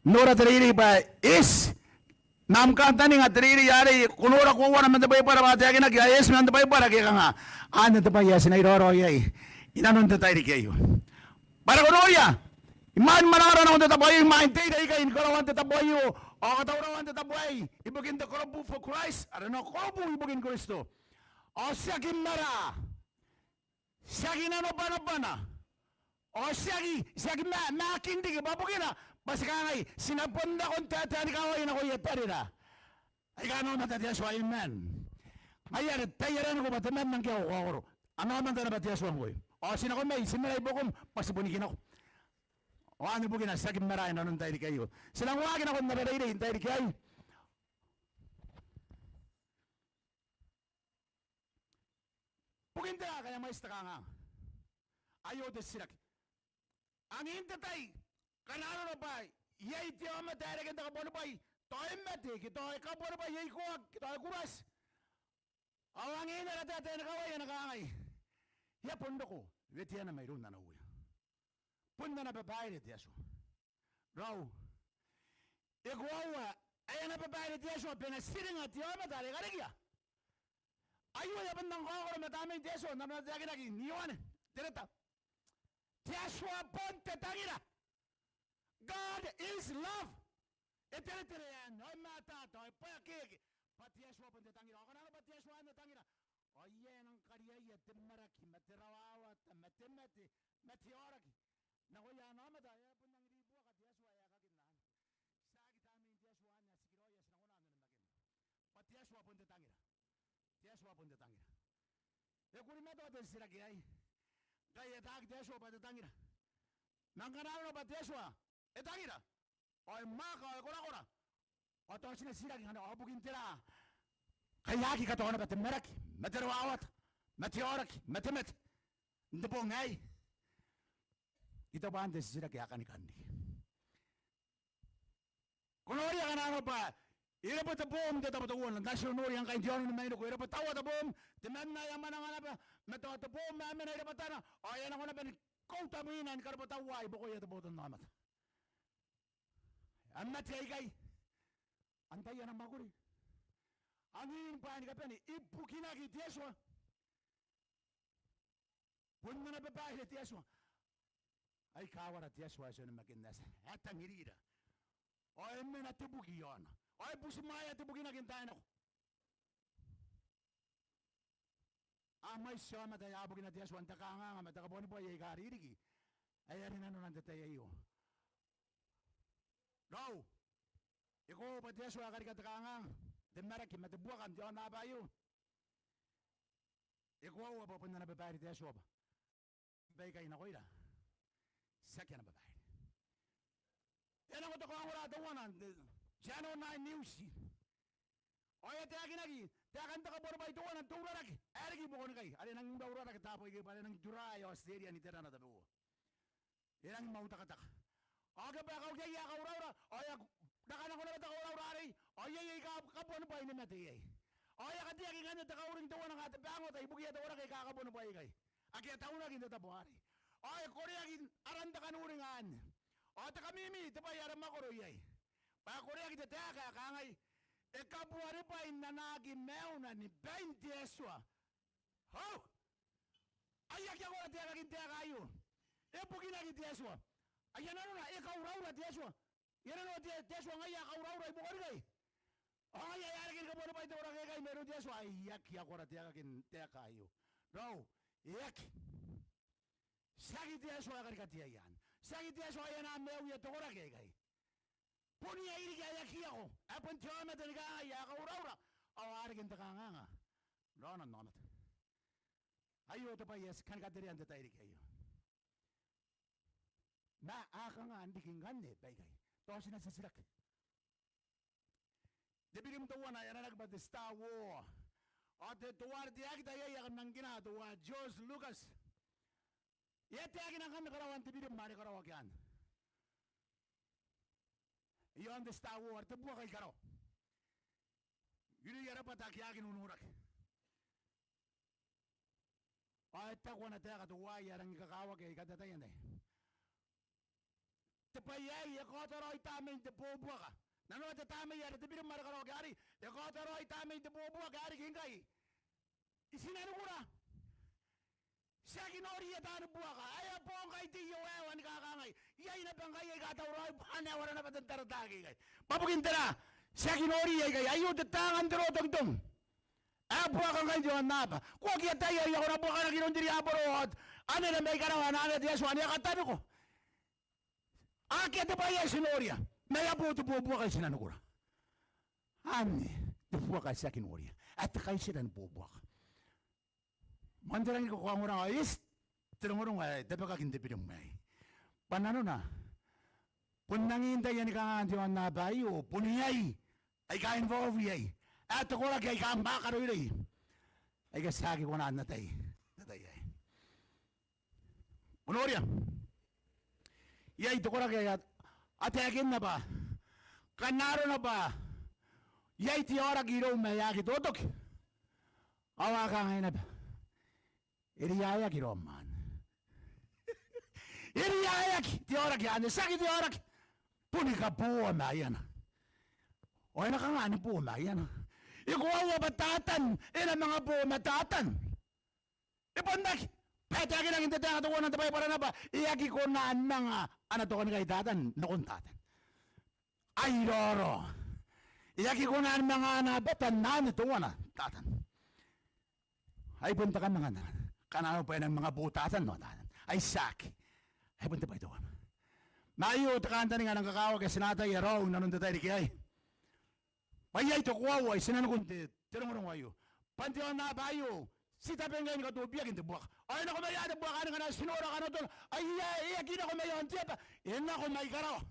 nora te reirei bwa e eti. Ma am kantaninga te reirei arei, ko nora koauana man te Baibara bwa a taekinaki ae e eti man te Baibara ke e kanga. Anne te bwai ae ti na iraorao iai inanon te tairiki aio. Bwa are ko noria, imwain mwanangara nakon te tabo aio, imwain te ira ikai ni karaoan te tabo aio ao katauraoan te tabo aei ibukin te Korobu for Christ, are nako korobu ibukin Kristo. Ao tiaki mara, tiaki nanobwanabwana, ao tiaki, tiaki ma, maakin riki, bwa bukina bwa ti kangai, ti na bon nakon taetae ni kawai nakoia tarira aika a aomata te Atua, amen. Ngaia are tai araniko bwa temanna ngke ko kaokoro, a na aomata naba te Atua ngkoe. Ao ti nako mai, ti mena i buakom bwa ti bon ikinako. Ao anne bukina ti aki mara inanon tairiki aio. Ti nang waaki nakon ara reirei n tairiki aei. Bukin tera ngkai e mwaiti te kanganga? Aio te titiraki. Angin te tai, ngkana arona bwa iai te aomata ae reke n te kabuanibwai, tao e mate, ke tao e kabuanibwai, e ikoaki, ke tao e kurati. Ao angin ara taetae ni kawai a na kangai, e a bon roko weteana mairoun ana uea. Bon ana babaire te Atua. Raou. E koaua ae ana babaire te Atua bwa e na tiringa te aomata are e karekia. Aio e a bon nang kaokoro ma tamnein te Atua n aron are e taekinaki n Ioane te reta. Te Atua bon te tangira. God is love. E teretere anne, ao e matata, ao e bwakeke. Bwa te Atua bon te tangira. Ao ngkana arona bwa te Atua anne tangira, ao iai ae nang kariaia te maraki, ma te rawawata, ma te mate, ma te aoraki nakoia ana aomata. E a bon nang ribuaka te Atua ae kakinna anne. Tiaki tamnein te Atua anne ae tikiraoi ae ti na kona n onimakina. Bwa te Atua bon te tangira. Te Atua bon te tangira. E kuri matoa te titiraki aei. Ngkai e ataaki te Atua bwa te tangira. Ma ngkana arona bwa te Atua e tangira, ao e mwaaka, ao e korakora, ao tao ti na titiraki ngkanne, ao bukin tera Kai a aki kataona bwa te maraki ma te rawawata ma te aoraki ma te mate n te bong aei. I taku bwa anne te titiraki ae kani kan riki. Ko noria ngkana arona bwa e rebwe te boom n te tabo teuana, n aron noria ngkai n te aono ni mainiku, e rebwe taua te boom, temanna e a mwananga naba ma tao te boom ae mena i rabwatana, ao e a nako naba ni kauta mwina ni karebwetauaa i buakoia te botannaomata. A mate aikai. Antai ana mwakuri? Angin bwaai ni kabane, ibukinaki te Atua. Bon ana babaire te Atua. Ai kawara te Atua ae ti onimakinna, ae tangirira. Ao e mena te buki i aona. Ao e butimwaea te bukinaki n taai nako. A mwaiti aomata ae a bukina te Atua n te kanganga ma te kabuanibwai aika ririki. Ae are nanona n te tai aio. Raou, e koaua bwa te Atua e karika te kanganga, te maraki ma te buaka n te aonnaba aio. E koaua bwa bon ana babaire te Atua bwa baikai nakoira tiaki ana babaire. E nako te kaongora teuana n te Channel Nine News. Ao e a taekinaki taekan te kabuanibwai teuana n te urarake ae riki i buakonikai, are e nangi ura urarake taabo aikai bwa are e nangi turaea Australia n iterana tabeua. E nangi mwautakataka. Ao ke bwa e kauki aia kauraura, ao e a raka nako naba te kauraura arei, ao iai aika kabuanibwai ni mate iai. Ao e a kateaki ngkanne te kauring teuana nga te bangota ibukiia te warake aika kabuanibwai aikai ake a taunaki n te tabo arei. Ao e koreaki aran te kanuring anne. Ao te kamimi, te bwai are mwakoro iai. Bwa e koreaki te taeka ae kangai, e kabuanibwai n anaaki maiuna ni bain te Atua. Hau! Ai aki akora taekakin taeka aio. E bukinaki te Atua. Aia nanona, e kauraura te Atua. E a nanona te, te Atua ngaia ae kauraura i buakonikai. Ao ngaia ae a reke ni kabuanibwai te warake aikai mairoun te Atua. Ai aki akora taekakin taeka aio. Raou, e aki. Tiaki te Atua ae karika te ai anne. Tiaki te Atua ae a na maiuia te koraki aikai. Bon iai riki ae aki ako, ae bon te aomata ni kangai ae kauraura, ao a reke n te kanganga raona n aomata. Aio te bwai ae ti kani katerea n te tairiki aio. Ma a kanga n riki ngkanne baikai? Tao ti na titiraki. Te birim teuana ae aranaki bwa te Star War. Ao te, teuare te actor ae a kan nangkina teuae George Lucas. E a taekina ngkanne karaoan te birim are karaoaki anne. Iaon te Star War, te buaka i karawa. Irouia rabwata ake a aki nonoraki. Ao e taku ana taeka teuaei ae rangi kakawaki ae I kan ataia n aei. Te bwai aei e kaota raoi tamnein te bobuaka. Nanona te tamnei are te birim are karaoaki arei, e kaota raoi tamnein te bobuaka ae riki ngkai i tinanikura. Ti aki noriia taani buaka. Ae a boo ngkai te iowawa ni kakangai. Iai naba ngkai aika tauraoi bwa a na ewara naba tan tarataake ikai. Bwa bukin tera? Ti aki noriia ikai. Aio te taanga n te rotongitong. Ae buaka ngkai n te aonnaba. Ko aki ataia aia kona buakanaki iroun te riaboro ao anera mai karawa, anera te Atua ane a kataniko. Akea te bwai ae ti noria. Ma e a boo te bobuaka i tinanikura. Anne te buaka ae ti aki noria. Ae te kaitira ni bobuaka. Man te rangi ni kakaongora ao eti te rongorongo ae tabekaki n te birim aei. Bwa nanona bon angin taian kanganga n te aonnaba aio bon iai aika involve iai. Ae te koraki aika mwaaka raoiroi aika ti aki kona n atai n te tai aei. Ko noria? Iai te koraki ae a taekinna bwa ngkana arona bwa iai te aoraki iroum ae aki totoki. Ao a kangai naba, e riaeaki raom anne. E riaeaki te aoraki anne, tiaki te aoraki. Boni kabooa maiana. Ao e na kanga ni boo maiana? E koaua bwa Tatan e na manga boo ma Tatan. E bon aki. Bwa e taekinaki n te taeka teuana n te Baibara naba, e aki kona ni manga ana tokanikai Tatan nakon Tatan. Ai raoraou. E aki kona ni manga ana batan anne teuana Tatan. Ai bon te kamangana. Ngkana arona bwa e nang manga boo Tatan ao Tatan. Ai tiaki. Ai bon te bwai teuana. Ma aio te kantaninga ae nang kakawaki ae ti na ataia raou inanon te tairiki aei. Bwa iai te koaua i tinanikun te, te rongorongo aio. Bwa n te aonnaba aio ti tabe ngkai ni katobiaki n te buaka. Ao e nako maia te buaka anne ngkana ti nora kanotona. Ai e aki nako mai aon te aba, e nako mai karawa.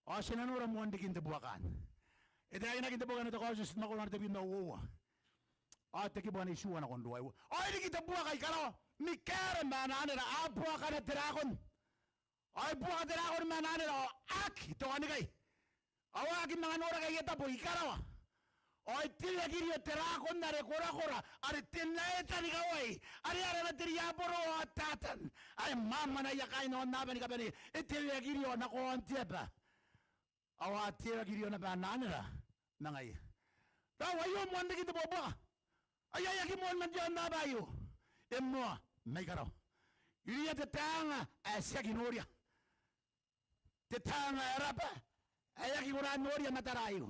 Ao ti na nora moan rikin te buaka anne. E taekinaki n te boki ae N te Kaotioti, te mwakoro are tebwi ma uoua. Ao te kibu ane itiua nakon ruaiwa. Ao e riki te buaka i karawa. Mikaera ma ana anera a buakana te rakon. Ao e buaka te rakon ma ana anera ao aki taonikai. Ao a aki manga noraki aia tabo i karawa. Ao e teuaki irio te rakon are korakora, are te naeta ni kawai, are arana te riaboro ao Tatan. Ae mwamwanaia kaain aonnaba ni kabane, e teuaki irio nako aon te aba. Ao a teuaki irio naba ana anera ma ngaia. Raou, aio moan rikin te buakaka. Aio e aki moan man te aonnaba aio. E moa mai karawa. Irouia te taanga ae ti aki noria. Te taanga ae raba ae aki kona n noria matara aio.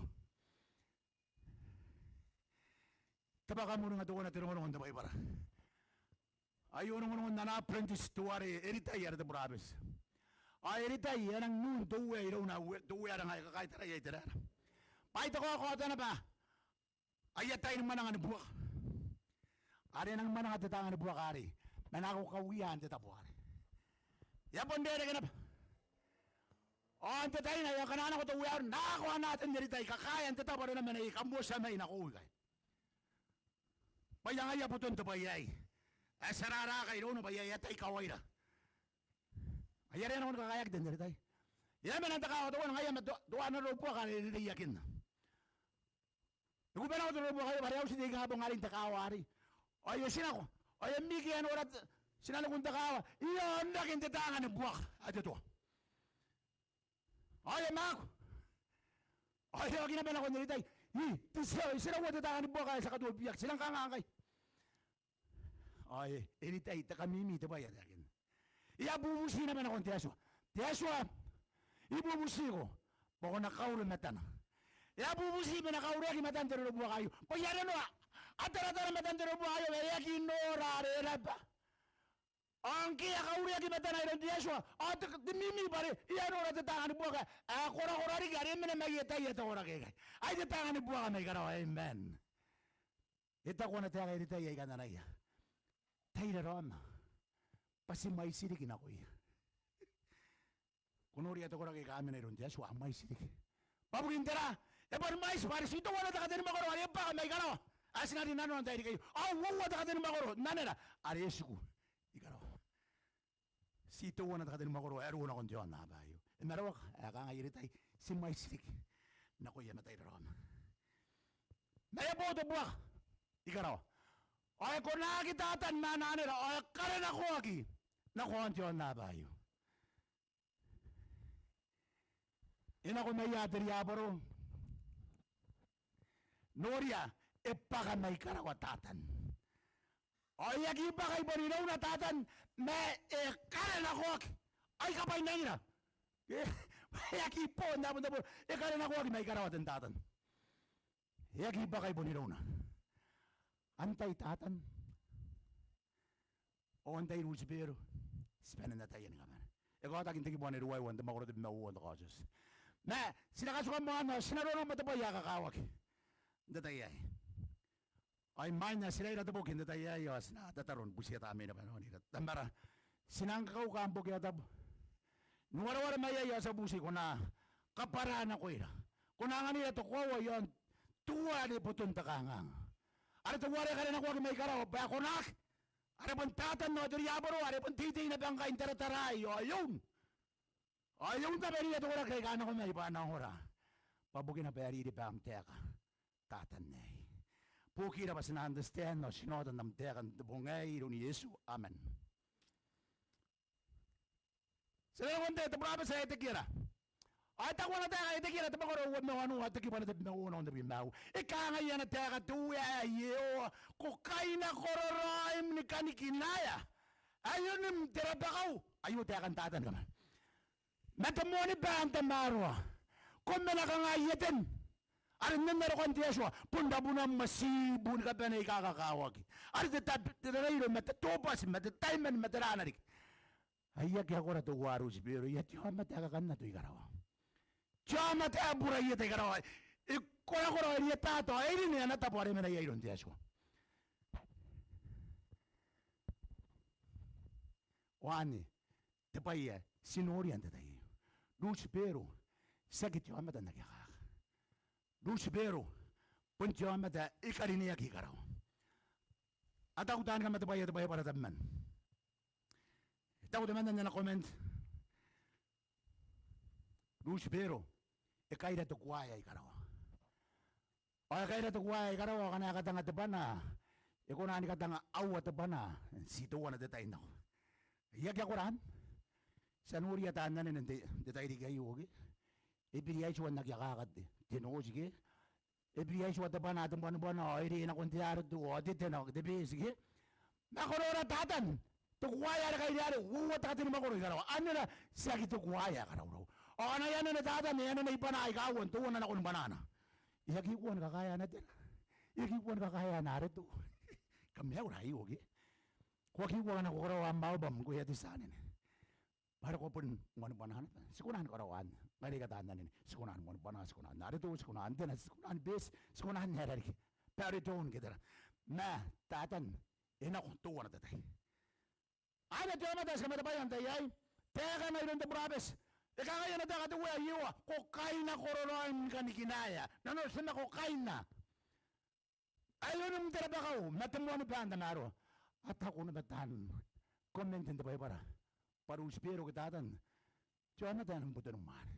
Te bwaka a uringa teuana te rongorongo n te Baibara. Aio rongorongon ana apprentice teuare Eritai are te burabeti. Ao Eritai e a nang nuu te uea irouna, te uea are ngaia e kakaitaraia i Iteraera. Bwa ai te kaokaota naba aia tai ni mwananga ni buaka. Are e nang mwananga te taanga ni buaka arei ma nako kawiaan te tabo arei. E a bon rereke naba. Ao n te tai aei ngkana a nako te uea arei, nako ana aten Eritai, kakaea n te tabo are e na mena iai, kam uotia mai nakoiu ikai. Bwa ngaia boton te bwai aei. Ae ti a raraka irouna bwa e a tai kawaira. Ai are e nako ni kakaeaki ten Eritai. E a mena n te kaawa teuana ngaia ma teuana rorobuaka are e reiakinna. E kuba nako te rorobuaka aio bwa are e a uti te ingabong arei n te kaawa arei. Ao e oti nako. Ao e miki e a nora tinanikun te kaawa iaon rakin te taanga ni buaka ae te tua. Ao e a maaku. Ao e oki naba nakon Eritai. Ii, te tia, tiraua te taanga ni buaka ae ti a katobiaki, ti nang kanga ngkai? Ao e, Eritai, te kamimi te bwai ae taekinna. E a bubuti naba nakon te Atua. Te Atua, I bubutiko bwa ko na kaure matana. E a bubuti bwa e na kaureaki matan te rorobuaka aio. Bwa I arona, a taratara matan te rorobuaka aio, e aki nora are e raba. Ao ngke e a kaureaki matana iroun te Atua, ao te, te mimi bwa are e a nora te taanga ni buaka ae korakora riki are e mena mai aia tai ae te koraki aikai. Ai te taanga ni buaka mai karawa, amen. E taku ana taeka Eritai ae I kananaia. Tai raraoma bwa ti mwaiti riki nakoia. Ko noria te koraki aika a mena iroun te Atua, a mwaiti riki. Bwa bukin tera? E boni mwaiti bwa are ti teuana te katenimwakoro are e bwaka mai karawa ae ti na rin nanona n tairiki aio. Ao uoua te katenimwakoro n anera are e tiku i karawa. Ti teuana te katenimwakoro ae ruo nakon te aonnaba aio. E na rawaka ae kangai Eritai, ti mwaiti riki nakoia ma tai raraoma. Ma e a bo te buaka i karawa. Ao e konaki Tatan ma ana anera ao e karenakoaki nako aon te aonnaba aio. E nako maia te riaboro. Noria, e bwaka mai karawa Tatan. Ao e aki bwaka i bon irouna Tatan, ma e karenakoaki. Ai kabwainangira. E aki bo n tabon taboro, e karenakoaki mai karawa ten Tatan. E aki bwaka i bon irouna. Antai Tatan? Ao antai Rutibero? Ti bane n ataia ni kabane. E kaotaki n te kibu ane ruaiwa n te mwakoro tebwi ma uoua n te Kaotioti. Ma ti na katuka moa ao ti na rongorongo ma te bwai ae kakawaki n te tai aei. Ao imwain ae ti raira te boki n te tai aei ao ti na tataro ni butiia Tamneina bwa e na onira. Tamara, ti nang kauka am Bokia Tabu ni wareware mai aei ao ti a bubuti ko na kabwara nakoira, ko na anganira te koaua i aon teuare boton te kanganga, are teuare karenakoaki mai karawa bwa e konaki, are bon Tatan ao te riaboro are bon teitei naba ngkai n tarataraai ao e un. Ao e un naba irouia te koraki aika nako mai bwa a na ongora. Bwa bukina bwa e a riri bwa am taeka Tatan aei. Buokira bwa ti na understand ao ti na ota n am taeka n te bong aei iroun Iesu. Amen. Ti na nakon te burabeti ae Etekiera. Ao e taku ana taeka Etekiera te mwakoro uabwi ma wanua, te kibu ane tebwi ma uoua nakon tebwi ma uoua. E kangai ana taeka te Uea ae Iehova, ko kainakoro raoim ni kanikinaea ae onim te rabakau. Aio taekan Tatan, kama. Ma te moanibaa n tamaroa. Ko mena kanga i Eten, are nnen arokan te Atua, bon rabunam ma tiibu ni kabane aika kakawaki, are te tab-, te tarairo ma te tobati ma te taimani ma tera riki. Ai aki a kora teuare Rutibero, e a te aomata ae kakannato i karawa. Te aomata ae bura ieta i karawa. E korakora, e rietata, e rine ana tabo are e mena iai iroun te Atua. Ao anne te bwai ae ti noria n te tai aio. Rutibero tiaki te aomata n aki akaka. Rutibero bon te aomata ae karineaki i karawa. A taku taani kamatebwaia te Baibara tabeman. E taku temanna n ana comment, Lusibero e kaira te kuaea i karawa. Ao e kaira te kuaea i karawa, ao ngkana e katanga te bwanaa, e kona ni katanga aua te bwanaa, ti teuana te tai n nako. I aki akoran. Ti a noria taan anene n te, te tairiki aio ke. E biri aitiua n aki akaka te, te noti ke. E biri aitiua te bwanaa, te bwanibwanaa, ao e ree nakon te areto, ao te, te nako, te beeti ke. Ma ko nora Tatan, te kuaea are kairi are uoua te katenimakoro i karawa. Anera, tiaki te kuaea ae karaurau. Ao ngkana e anene Tatan, e anene i bwanaa aika uoua, teuana nakoni bwanaana. E aki kua ni kakaea ana tena. E aki kua ni kakaea ana areto. Kamaiu raoi ke. Ko aki kua ngkana ko karaoa am album ngkoe ae ti tia anene. Bwa are ko bon moani bwanaa naba. Ti kona ni karaoa anne. Ngaira aika taan anene, ti kona ni moani bwanaa, ti kona n areto, ti kona n tena, ti kona ni beeti, ti kona n ae rariki. Baritone ke tera. Ma Tatan e nako teuana te tai. Anne te aomata ae ti kamatebwaia n tai aei. Taekana iroun te burabeti. E kangai ana taeka te Uea Iehova, ko kaina kororaoin kanikinaea. Nanona, ko kaina. Ae onimwi te rabakau ma te moani bwaa n tamaroa. A taku naba taan comment n te Baibara bwa Lusibero ke Tatan te aomata ae nang botonimwaane.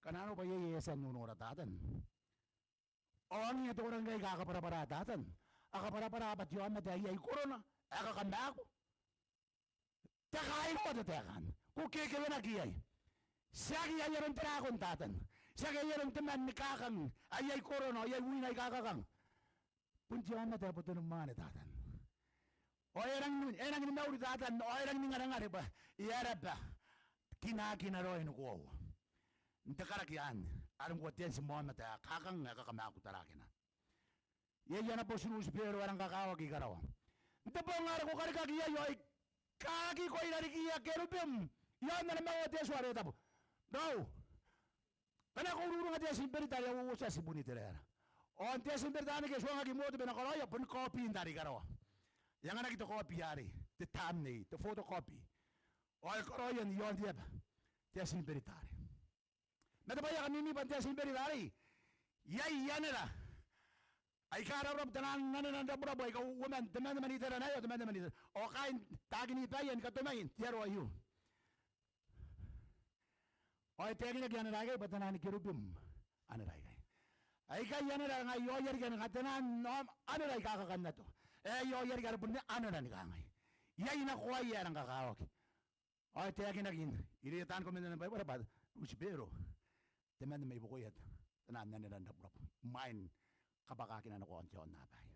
Kanga arona bwa iai ae e a tia n nonora Tatan. Ao angiia te koraki ngkai aika a kabwarabwara Tatan. A kabwarabwara bwa te aomata ae iai korona ae kakamaaku. Te kairua te taeka anne. Ko kekewenaki iai. Tiaki ai aron te rakon Tatan. Tiaki ai aron temanna ni kakang ae iai korona, iai wina aika kakang. Bon te aomata ae botonimwaane Tatan. Ao e rangi ni, e rangi ni mauri Tatan, ao e rangi ni ngarengare bwa e a raba kinakina raoi ni koaua n te karaki anne are ngkoa te anti ma aomata ae kakang ae kakamaaku tarakina. Iai ana boti Lusibero ae rang kakawaki i karawa. N te bong are ko karikaki iai ao I kaakiko i rarikiia kerubim i aon ana manga te Atua are tabu. Raou, ngkana ko ururinga te Atimberita are a uotia tibun Iteraera, ao n te Atimberita anne ke e tuangaki Mote ma e na karaoia boni kaobi n tari i karawa. E anganaki te kaobi arei, te thumbnail, te photocopy. Ao e karaoia i aon te aba, te Atimberita arei. Ma te bwai ae kamimi bwa n te Atimberita arei iai anera aika raburabu, taian anera n raburabu aika uoman, temanna man iterana aio, temanna man iterana. Ao kaain taekin Ibaia ni katomai n te aro aio. Ao e taekinaki anera aikai bwa taian kerubim anera aikai. Aikai anera ngkai ao iai riki anera, taian anera aika kakannato. Ae ao iai riki are bon anera ni kangai. Iai nakoaia ae rang kakawaki. Ao e taekinaki irouia taan comment n te Baibara bwa Lusibero temanna mai buakoia taian anera n raburabu imwain kabwakakina nako aon te aonnaba aei.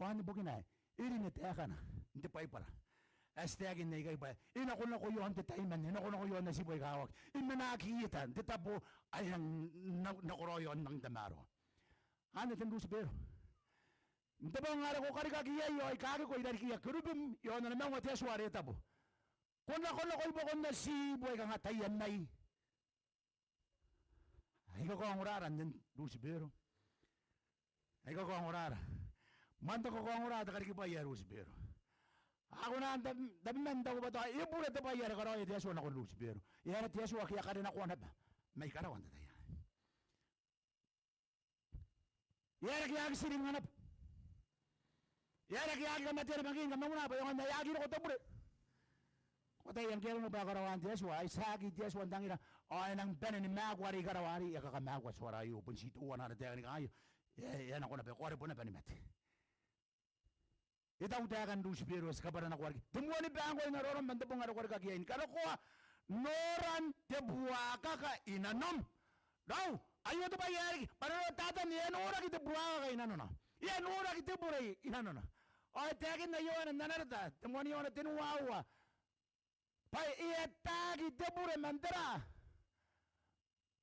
Ao anne bukina ae e rine taekana n te Baibara ae ti taekinna ikai bwa e nakonako i aon te taiman, e nakonako i aon atibu aika kawaki, e mena aki ieta n te tabo ae e rang nakoraoi i aon nang tamaroa. Anne ten Lusibero. N te bong are ko karikaki iai ao I kaakiko i rarikiia kerubim i aon ana manga te Atua are tabu, ko nakonako i buakon atibu aika kataia mai. Aika kaongora ara nen Lusibero. Aika kaongora ara. Moan te kakaongora te karikibwai ae Lusibero. A kona n tabeman n taku bwa tao e bure te bwai are karaoia te Atua nakon Lusibero. E aera te Atua ake a karenakoa naba mai karawa n te tai anne. E aera ake a aki tiringa naba. E aera ake a aki kamatea naba ngke ni kamanguna bwa e aonga n ae e aki roko te bure. Ko ataia ngke arona bwa e karaoan te Atua, ai tiaki te Atua n tangira ao e nang bane ni maaku are i karawa arei, e a kakamakua te tua ra aio, bon ti teuana ana taeka ni kangai, e a nako naba, ko a rebo naba ni mate. E taku taekan Lusibero ae ti kabwara nako arei, te moani bwai ngkoa I na roroma n te bong are ko karikaki iai, ni karokoa noran te buakaka i nanom. Raou, aio te bwai ae riki, bwa raou Tatan e a noraki te buakaka i nanona. E a noraki te bure i nanona. Ao e taekinna Ioane n ana reta, te moani Ioane tenua aua, bwa e ataaki te bure man tera?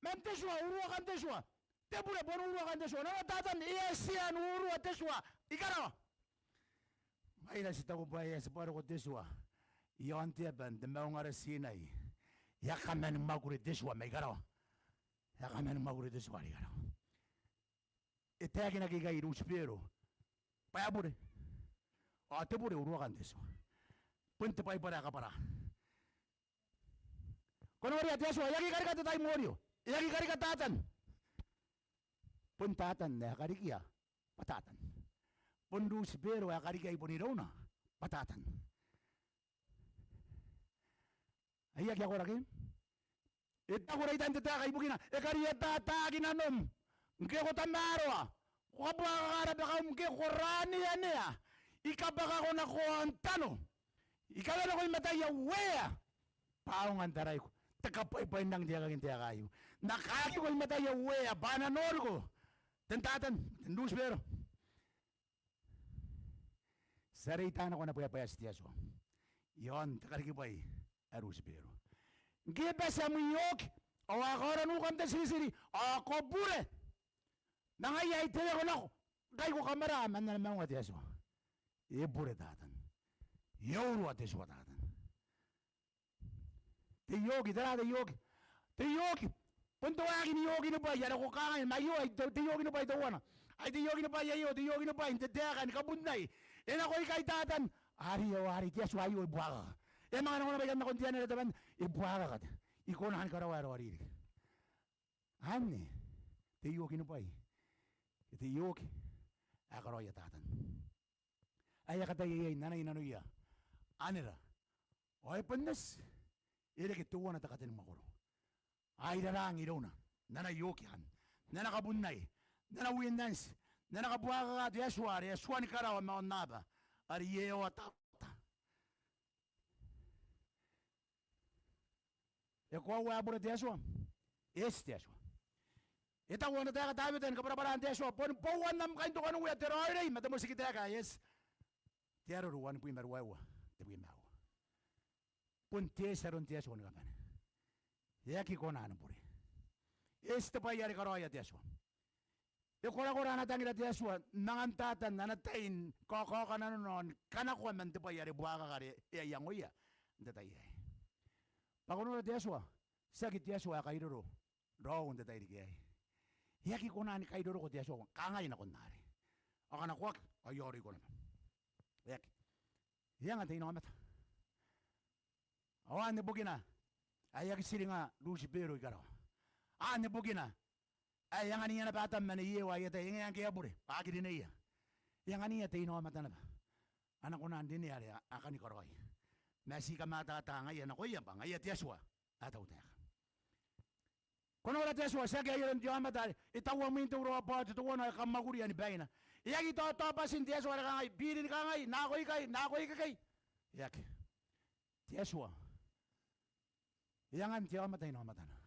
Man te tua, uruakan te tua. Te bure bon uruakan te tua. Nanona Tatan e a tia n urua te tua i karawa. Ngaira ti taku bwa e a tibwa roko te tua i aon te aba n te maunga are Tinai. E a kaman mwakuri te tua mai karawa. E a kaman mwakuri te tua are i karawa. E taekinaki ikai Lusibero bwa e bure. Ao te bure uruakan te tua. Bon te Baibara ae kabwara. Ko noria te Atua, e aki karika te taimorio, e aki karika Tatan. Bon Tatan ae karikia bwa Tatan. Bon Lusipero ae karikiai bon irouna bwa Tatan. Ai aki akoraki? E taku Reitan te taeka ibukina, e kariatataki nanom ngke ko tamaroa, ko kabuakaka rabakaum ngke ko raneanea, I kabwakako nako aon tano, I kawenako i mataia uea bwa a aonga n taraiko. Te kabwaibwai n rangi n te aekaki n taeka aio. N na kaakiko i mataia uea bwa a na noriko. Ten Tatan, ten Lusipero. Ti a reita nako ana bwaebwaeti te Atua i aon te karikibwai ae Lusipero. Ngke e bati am ioki ao a kaora nukam te tiritiri ao ko bure, ma ngaia ae I teweko nako ngkai ko kamwara man ana maunga te Atua. E bure Tatan. E urua te tua Tatan. Te ioki, tera te ioki? Te ioki. Bon te waaki n iokinibwai are ko kangai, ma aio ai te, te iokinibwai teuana. Ai te iokinibwai aio, te iokinibwai n te taeka ni kabunnai. E nako ikai Tatan. Arei, ao arei, te Atua aio e buakaka. E a manga nako naba ikai nakon te anera te bwai, e buakaka. I kona ni karaoa ae raoiroi riki. Anne te iokinibwai. Te ioki ae karaoia Tatan. Ae e a kataia iai n anai nanoia anera. Ao e bon eti, e reke teuana te katenimwakoro. Ai rarang irouna n ana ioki anne, n ana kabunnai, n ana winnanti, n ana kabuakaka te Atua are e a tua ni karaoa ma aonnaba are e a otaota. E koaua ae bure te Atua? Eti te Atua. E taku ana taeka Tawita ni kabwarabwaraan te Atua, boni bouan am kaintokanuea te raoiroi ma te motikitaeka ae eti. Te Aro ruanibwi ma ruaiwa, tebwi ma aua. Bon te eti aron te Atua ni kabane. E aki kona ni bure. Eti te bwai are karaoia te Atua. E korakora ana tangira te Atua n angan Tatan ana tai ni kaokaoka nanona ao ni kanakoa man te bwai are buakaka are e a iangoia n te tai aei. Bwa ko nora te Atua, tiaki te Atua ae kairoro raou n te tairiki aei. E aki kona ni kairoroko te Atua, kangai nakon arei, ao kanakoaki ao I aoroiko naba. E aki. E anga te inaomata. Ao anne bukina ae e aki tiringa Lusipero i karawa. Anne bukina ae e angania naba Atam ma Nei Ewa aia tai, e ngae ngke e a bure bwa a aki rineia. E angania te inaomata naba, a na kona n rinea are a, a kani karaoia. Ma ti kamatata ngaia nakoia bwa ngaia te Atua ae tautaeka. Ko nora te Atua, tiaki ai aron te aomata are e taua mwin te urawa bwa te teuana ao e kamwakuria ni baina. E aki taotaobatin te Atua are kangai, biri ni kangai, nako ikai, nako ikekei. E aki. Te Atua e angan te aomata inaomatana.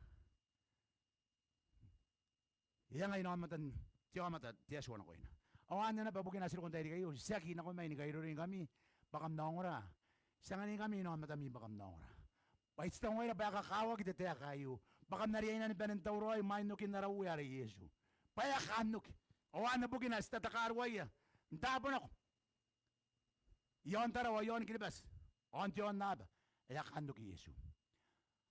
E anga inaomatan te aomata te Atua nakoina. Ao anne naba bukina ti roko n tairiki aio, tiaki nako mai ni kairoroingkami bwa kam na ongora. Ti anganingkami inaomatami bwa kam na ongora. Bwa I taku ngaira bwa e kakawaki te taeka aio bwa kam na riai naba ni banen tauraoi imwain okin ara Uea are Iesu. Bwa e a kaan oki. Ao anne bukina ti tatakaruaia n taabo nako i aon Tarawa, i aon Kiribati, aon te aonnaba, e a kaan oki Iesu.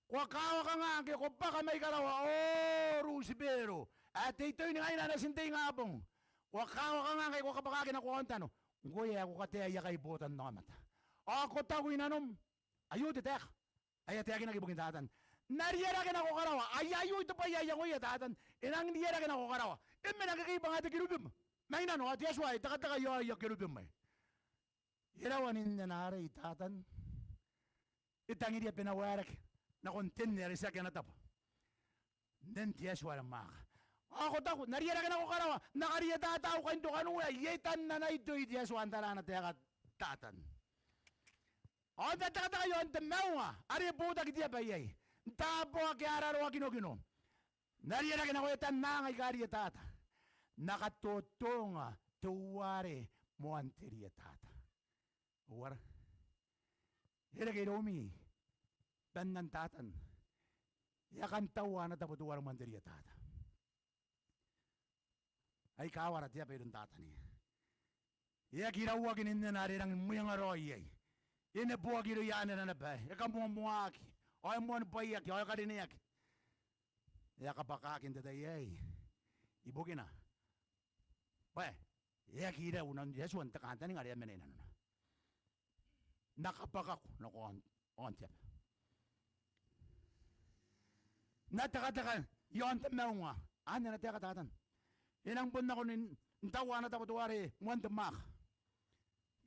Ko a kawaka nga ngke ko bwaka mai karawa, o Rusibero, ae te itoi ni ngaina natin te ingabong. Ko a kawaka nga ngkai ko kabwakaki nako aontano, ngkoe ae ko kataia aia kai botannaomata. Ao ko taku i nanom, aio te taeka ae e a taekinaki ibukin Tatan. N na riarake nako karawa, ai aio te bwai ae iangoia Tatan. E nang riarake nako karawa, e mena ngkekei bwa nga te kerubim mai nano, ao te Atua ae tekateka i aoia kerubim aei. E rawa n innena arei Tatan. E tangiria bwa e na waerake nakon te nne are tiaki ana tabo. Nen te Atua are mwaaka. Ao ko taku, n na riarake nako karawa, n na karietata au kaintokanuea, iai tan ana itoi te Atua n tara ana taeka Tatan. Ao n na tekateka i aon te maunga are e botaki te aba iai, n taboaki ara roakinokino. N na riarake nakoia tan anga aika rietata. N na katotonga teuare moan te rietata. Uara. E reke iroumi bwa n aron Tatan, e a kan taua ana tabo teuare moan te rietata. Ai kawara te aba iroun Tatan. E aki rauaki n innena are e rangi ni mwengaraoi iai. E neboaki irouia anera naba, e kamoamoaaki, ao e moanibwaiaki, ao e karineaki. E a kabwakaki n te tai aei ibukina bwa e aki rau nanon te Atua n te kantaninga are e a mena i nanona. N na kabwakako nako aon, aon te aba. N na tekateka i aon te maunga. Anne ana taeka Tatan. E nang bon nako ni n taua ana tabo teuare moan te mwaaka.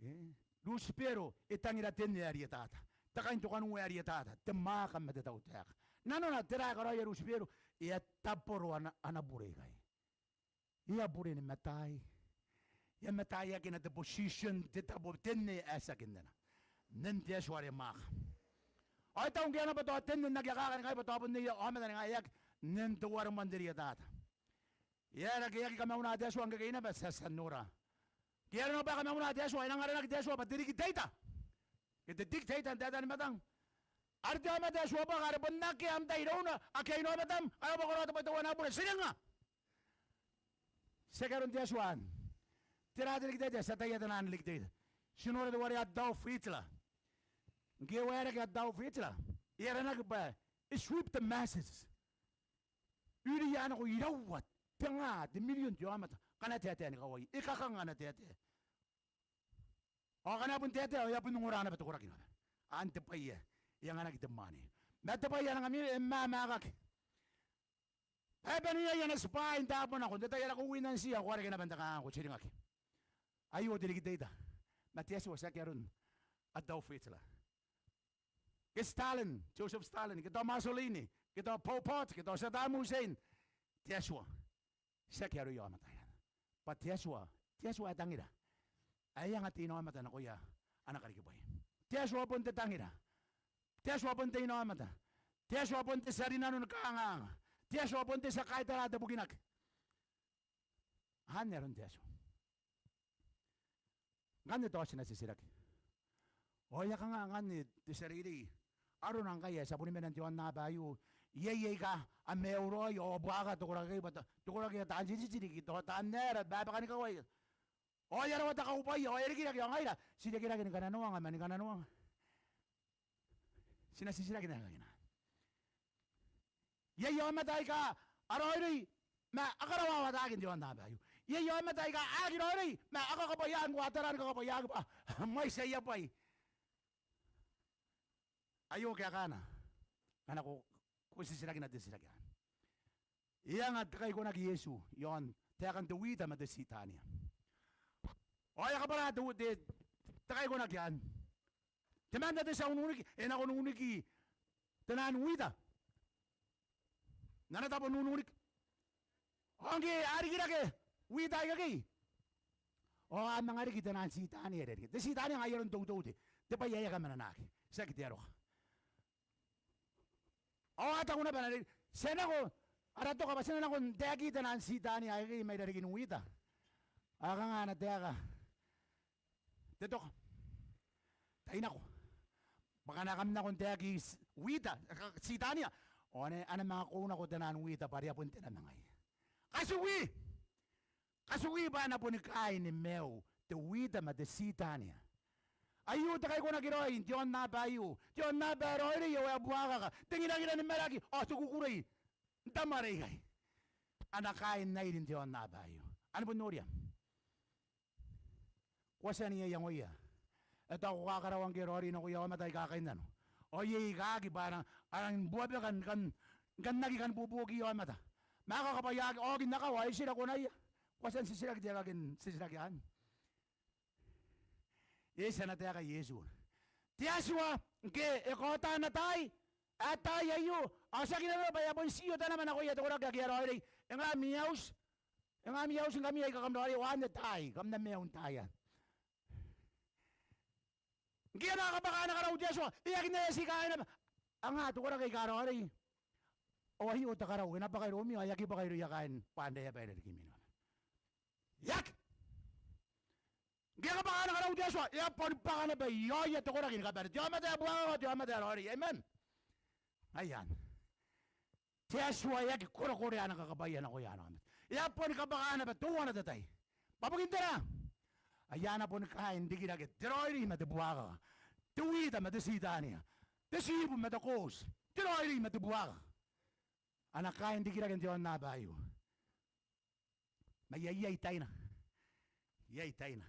E, Rusipero e tangira tenne ae rietata. Te kaintokanuea ae rietata, te mwaaka ma te tautaeka. Nanona tera ae karaoia Rusipero? E a taboro ana, ana bure ikai. E a bure ni mataai. E a mataiakina te position, te tabo, tenne ae tiaki n nena. Nen te Atua are mwaaka. Ao e tau ngke e a naba tao tenne n aki akaka ni kai bwa tao bon neiei aomata ni kaeaki. Nen teuare moan te rietata. E aera ngke e aki kamauna te Atua ngkekei naba ti a tia n nora. Ngke e aera naba bwa e kamauna te Atua, e nang aranaki te Atua bwa te dictator. Ke te dictator n taetae ni matang. Are te aomata ae tuabwaka, are bon akea am tai irouna, akea inaomatam, ao e a bwaka raoi te bwai teuana ae bure, tiringnga. Tiaki aron te Atua anne. Tera te dictator? Ti ataia te naan dictator. Ti nora teuare Adolf Hitler. Ngke e waerake Adolf Hitler, e aranaki bwa e sweep the masses. Iriia nako iraua te nga te mirion te aomata ngkana e taetae ni kawai. E kakang ana taetae. Ao ngkana e bon taetae ao e a bon ongora naba te koraki naba. Anne te bwai ae e anganaki te mwaane. Ma te bwai ae nang ami, e mamaakaki. Bwa e bane iai ana tibwai n taabo nako, n te tai are ko win n tia ao ko a reke naba n te kanganga, ko tiringaki. Aio te dictator. Ma te Atua tiaki aron Adolf Hitler, ke Stalin, Joseph Stalin, ke tao Mussolini, ke tao Pol Pot, ke tao Saddam Hussein. Te Atua tiaki aroia aomata aika a na. Bwa te Atua, te Atua ae tangira, ae anga te inaomata nakoia ana karikibwai. Te Atua bon te tangira. Te Atua bon te inaomata. Te Atua bon te tia rinano ni kanganga. Te Atua bon te tia kaitara te bukinaki. Anne aron te Atua. Ngkanne tao ti na titiraki. Ao e a kanga ngkanne te tia reirei? Arona ngkai ae ti a boni mena n te aonnaba aio, iai aika a maiu raoi ao a buakaka te koraki aikai bwa te koraki ae taan titiri riki, tao taan aera, bwabwaka ni kawai. Ao e a rawata kaubwaia, ao e rikirake, ao ngaira ti rikirake ni kananoanga ma ni kananoanga. Ti na titiraki n aekakin anne. Iai aomata aika a raoiroi ma a karawawataki n te aonnaba aio. Iai aomata aika a aki raoiroi ma a kakabwaiaki ngkoa, a tara ni kakabwaiaki bwa mwaiti aia bwai. Aio kaekaana ngkana ko, ko titirakina te titiraki anne. E anga te kaikonaki Iesu i aon taekan te wita ma te titania. Ao e a kabwara te, te, te kaikonaki anne. Temanna te tia ununiki e nako n uniki te naan wita. N ana tabo n ununiki. Ao ngke a rikirake wita ikekei ao a manga riki te naan titania are e reke. Te titania ngaia aron te uteute, te bwai ae e aki mananaki, tiaki te aroka. Ao a taku naba, ti a nako, ara toka bwa ti na nako n taeki te naan titania ikekei mai rarikin wita. Ao kanga ana taeka te toka? Tai nako. Bwa ngkana kam nako n taeki wita, titania, ao a na manga kou nako te naan wita bwa are a bon tena ma ngaia. Katiwi! Katiwi bwa a na boni kaai ni maiu te wita ma te titania. Aio te kaikonaki raoi n te aonnaba aio. Te aonnaba ae raoiroi ao ae buakaka. Te ngirangira ni maraki ao te kukurei n tamare ikai. A na kaai n airi n te aonnaba aio. Ane bon noria. Ko a tia n iangoia. E tao ko kakaraoa ngke e raoiroi nakoia aomata aika kainnano. Ao iai aika aki bwa a rangi ni buabeka ni kan, ni kan aki kan buobuokiia aomata. Ma a kakabwaiaki, a oki n akawa, a itira konaia. Ko a tia n titiraki te aekakin titiraki anne. E eti ana taeka Iesu. Te Atua ngke e kaota ana taai, ae taai aio, ao tiaki nanona bwa e a bon ti otanama nakoia te koraki ake a raoiroi. E nga ami auti, e nga ami auti ngkami aika kam raoiroi, ao anne taai, kam na maiu n taai anne. Ngke e a manga kabwaka ana karau te Atua, e aki na eti kaaina bwa a nga te koraki aika raoiroi. Ao aio te karau, e na bwaka iroumi, ao e aki bwaka irouia kaain Bwaanraeaba i rarikimi naba. E aki. Ngke e kabwaka ana karau te Atua, e a boni bwaka naba i aoia te koraki ni kabane. Te aomata ae buakaka, te aomata ae raoiroi. Amen. Aia anne. Te Atua e aki korekorea ana kakabwaia nakoia ana aomata. E a boni kabwaka naba teuana te tai. Bwa bukin tera? Aia, a na boni kaai n rikirake te raoiroi ma te buakaka. Te wita ma te titania. Te tibu ma te kooti. Te raoiroi ma te buakaka. A na kaai n rikirake n te aonnaba aio. Ma iai, iai taina. Iai taina.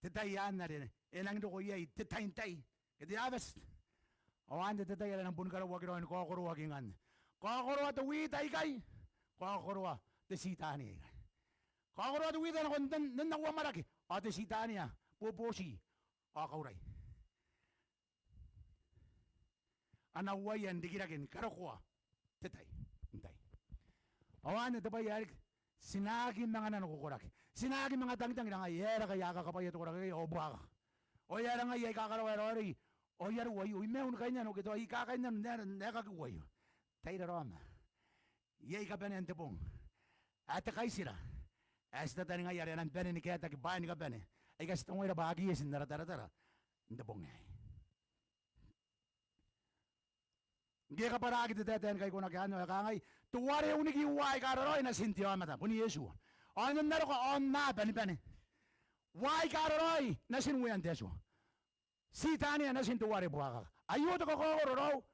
Te tai anne are e nangi roko iai te tai n tai. Ke te harvest. Ao anne te tai are e nang boni karaoaki raoi ni kaokoroaki ngkanne. Kaokoroa te wita ikai. Kaokoroa te titania ikai. Kaokoroa te wita nakon n, n, n uamwarake. Ao te titania, bobooti. Ao kaurai. Ana uaia n rikirake ni karokoa te tai n tai. Ao anne te bwai ae riki, ti na aki manga nanokokoraki, ti na aki manga tangitang rangai ae e raka aia kakabwaia te koraki ao buakaka. Ao e a rangai aika karaoa ae raoiroi, ao i aroia aio, i maiu ni kainnano ke tao i kakainnano n ae, n ae kakiu aio. Tai raraoma. Iai kabanean te bong ae te kaitira ae ti tataningaia are a nang bane ni kaetaki bwaai ni kabane aika ti tangoira bwa aki eti n ara taratara n te bong aei. Ngke e kabwaraki te taetae ni kaikonaki anne ao e kangai, teuare uniki uaa aika raraoi natin te aomata, bon Iesu. Ao n na roko ao n na banebane. Uaa aika raraoi natin uean te Atua. Titania natin teuare buakaka. Aio te kakaokoro raou.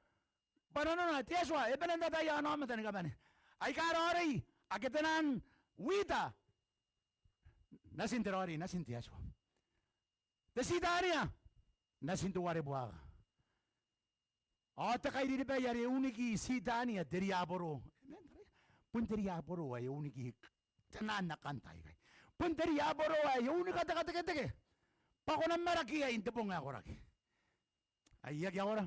Bwa nanona te Atua e bane n ataia ana aomata ni kabane aika raoiroi, ake te nang wita natin te raoiroi, natin te Atua. Te titania natin teuare buakaka. Ao te kairiribai are e uniki titania te riaboro. Amen. Bon te riaboro ae e uniki te nang akanta ikai. Bon te riaboro ae e unika te kateketeke bwa ko na maraki iai n te bong ae koraki. Ai aki aora.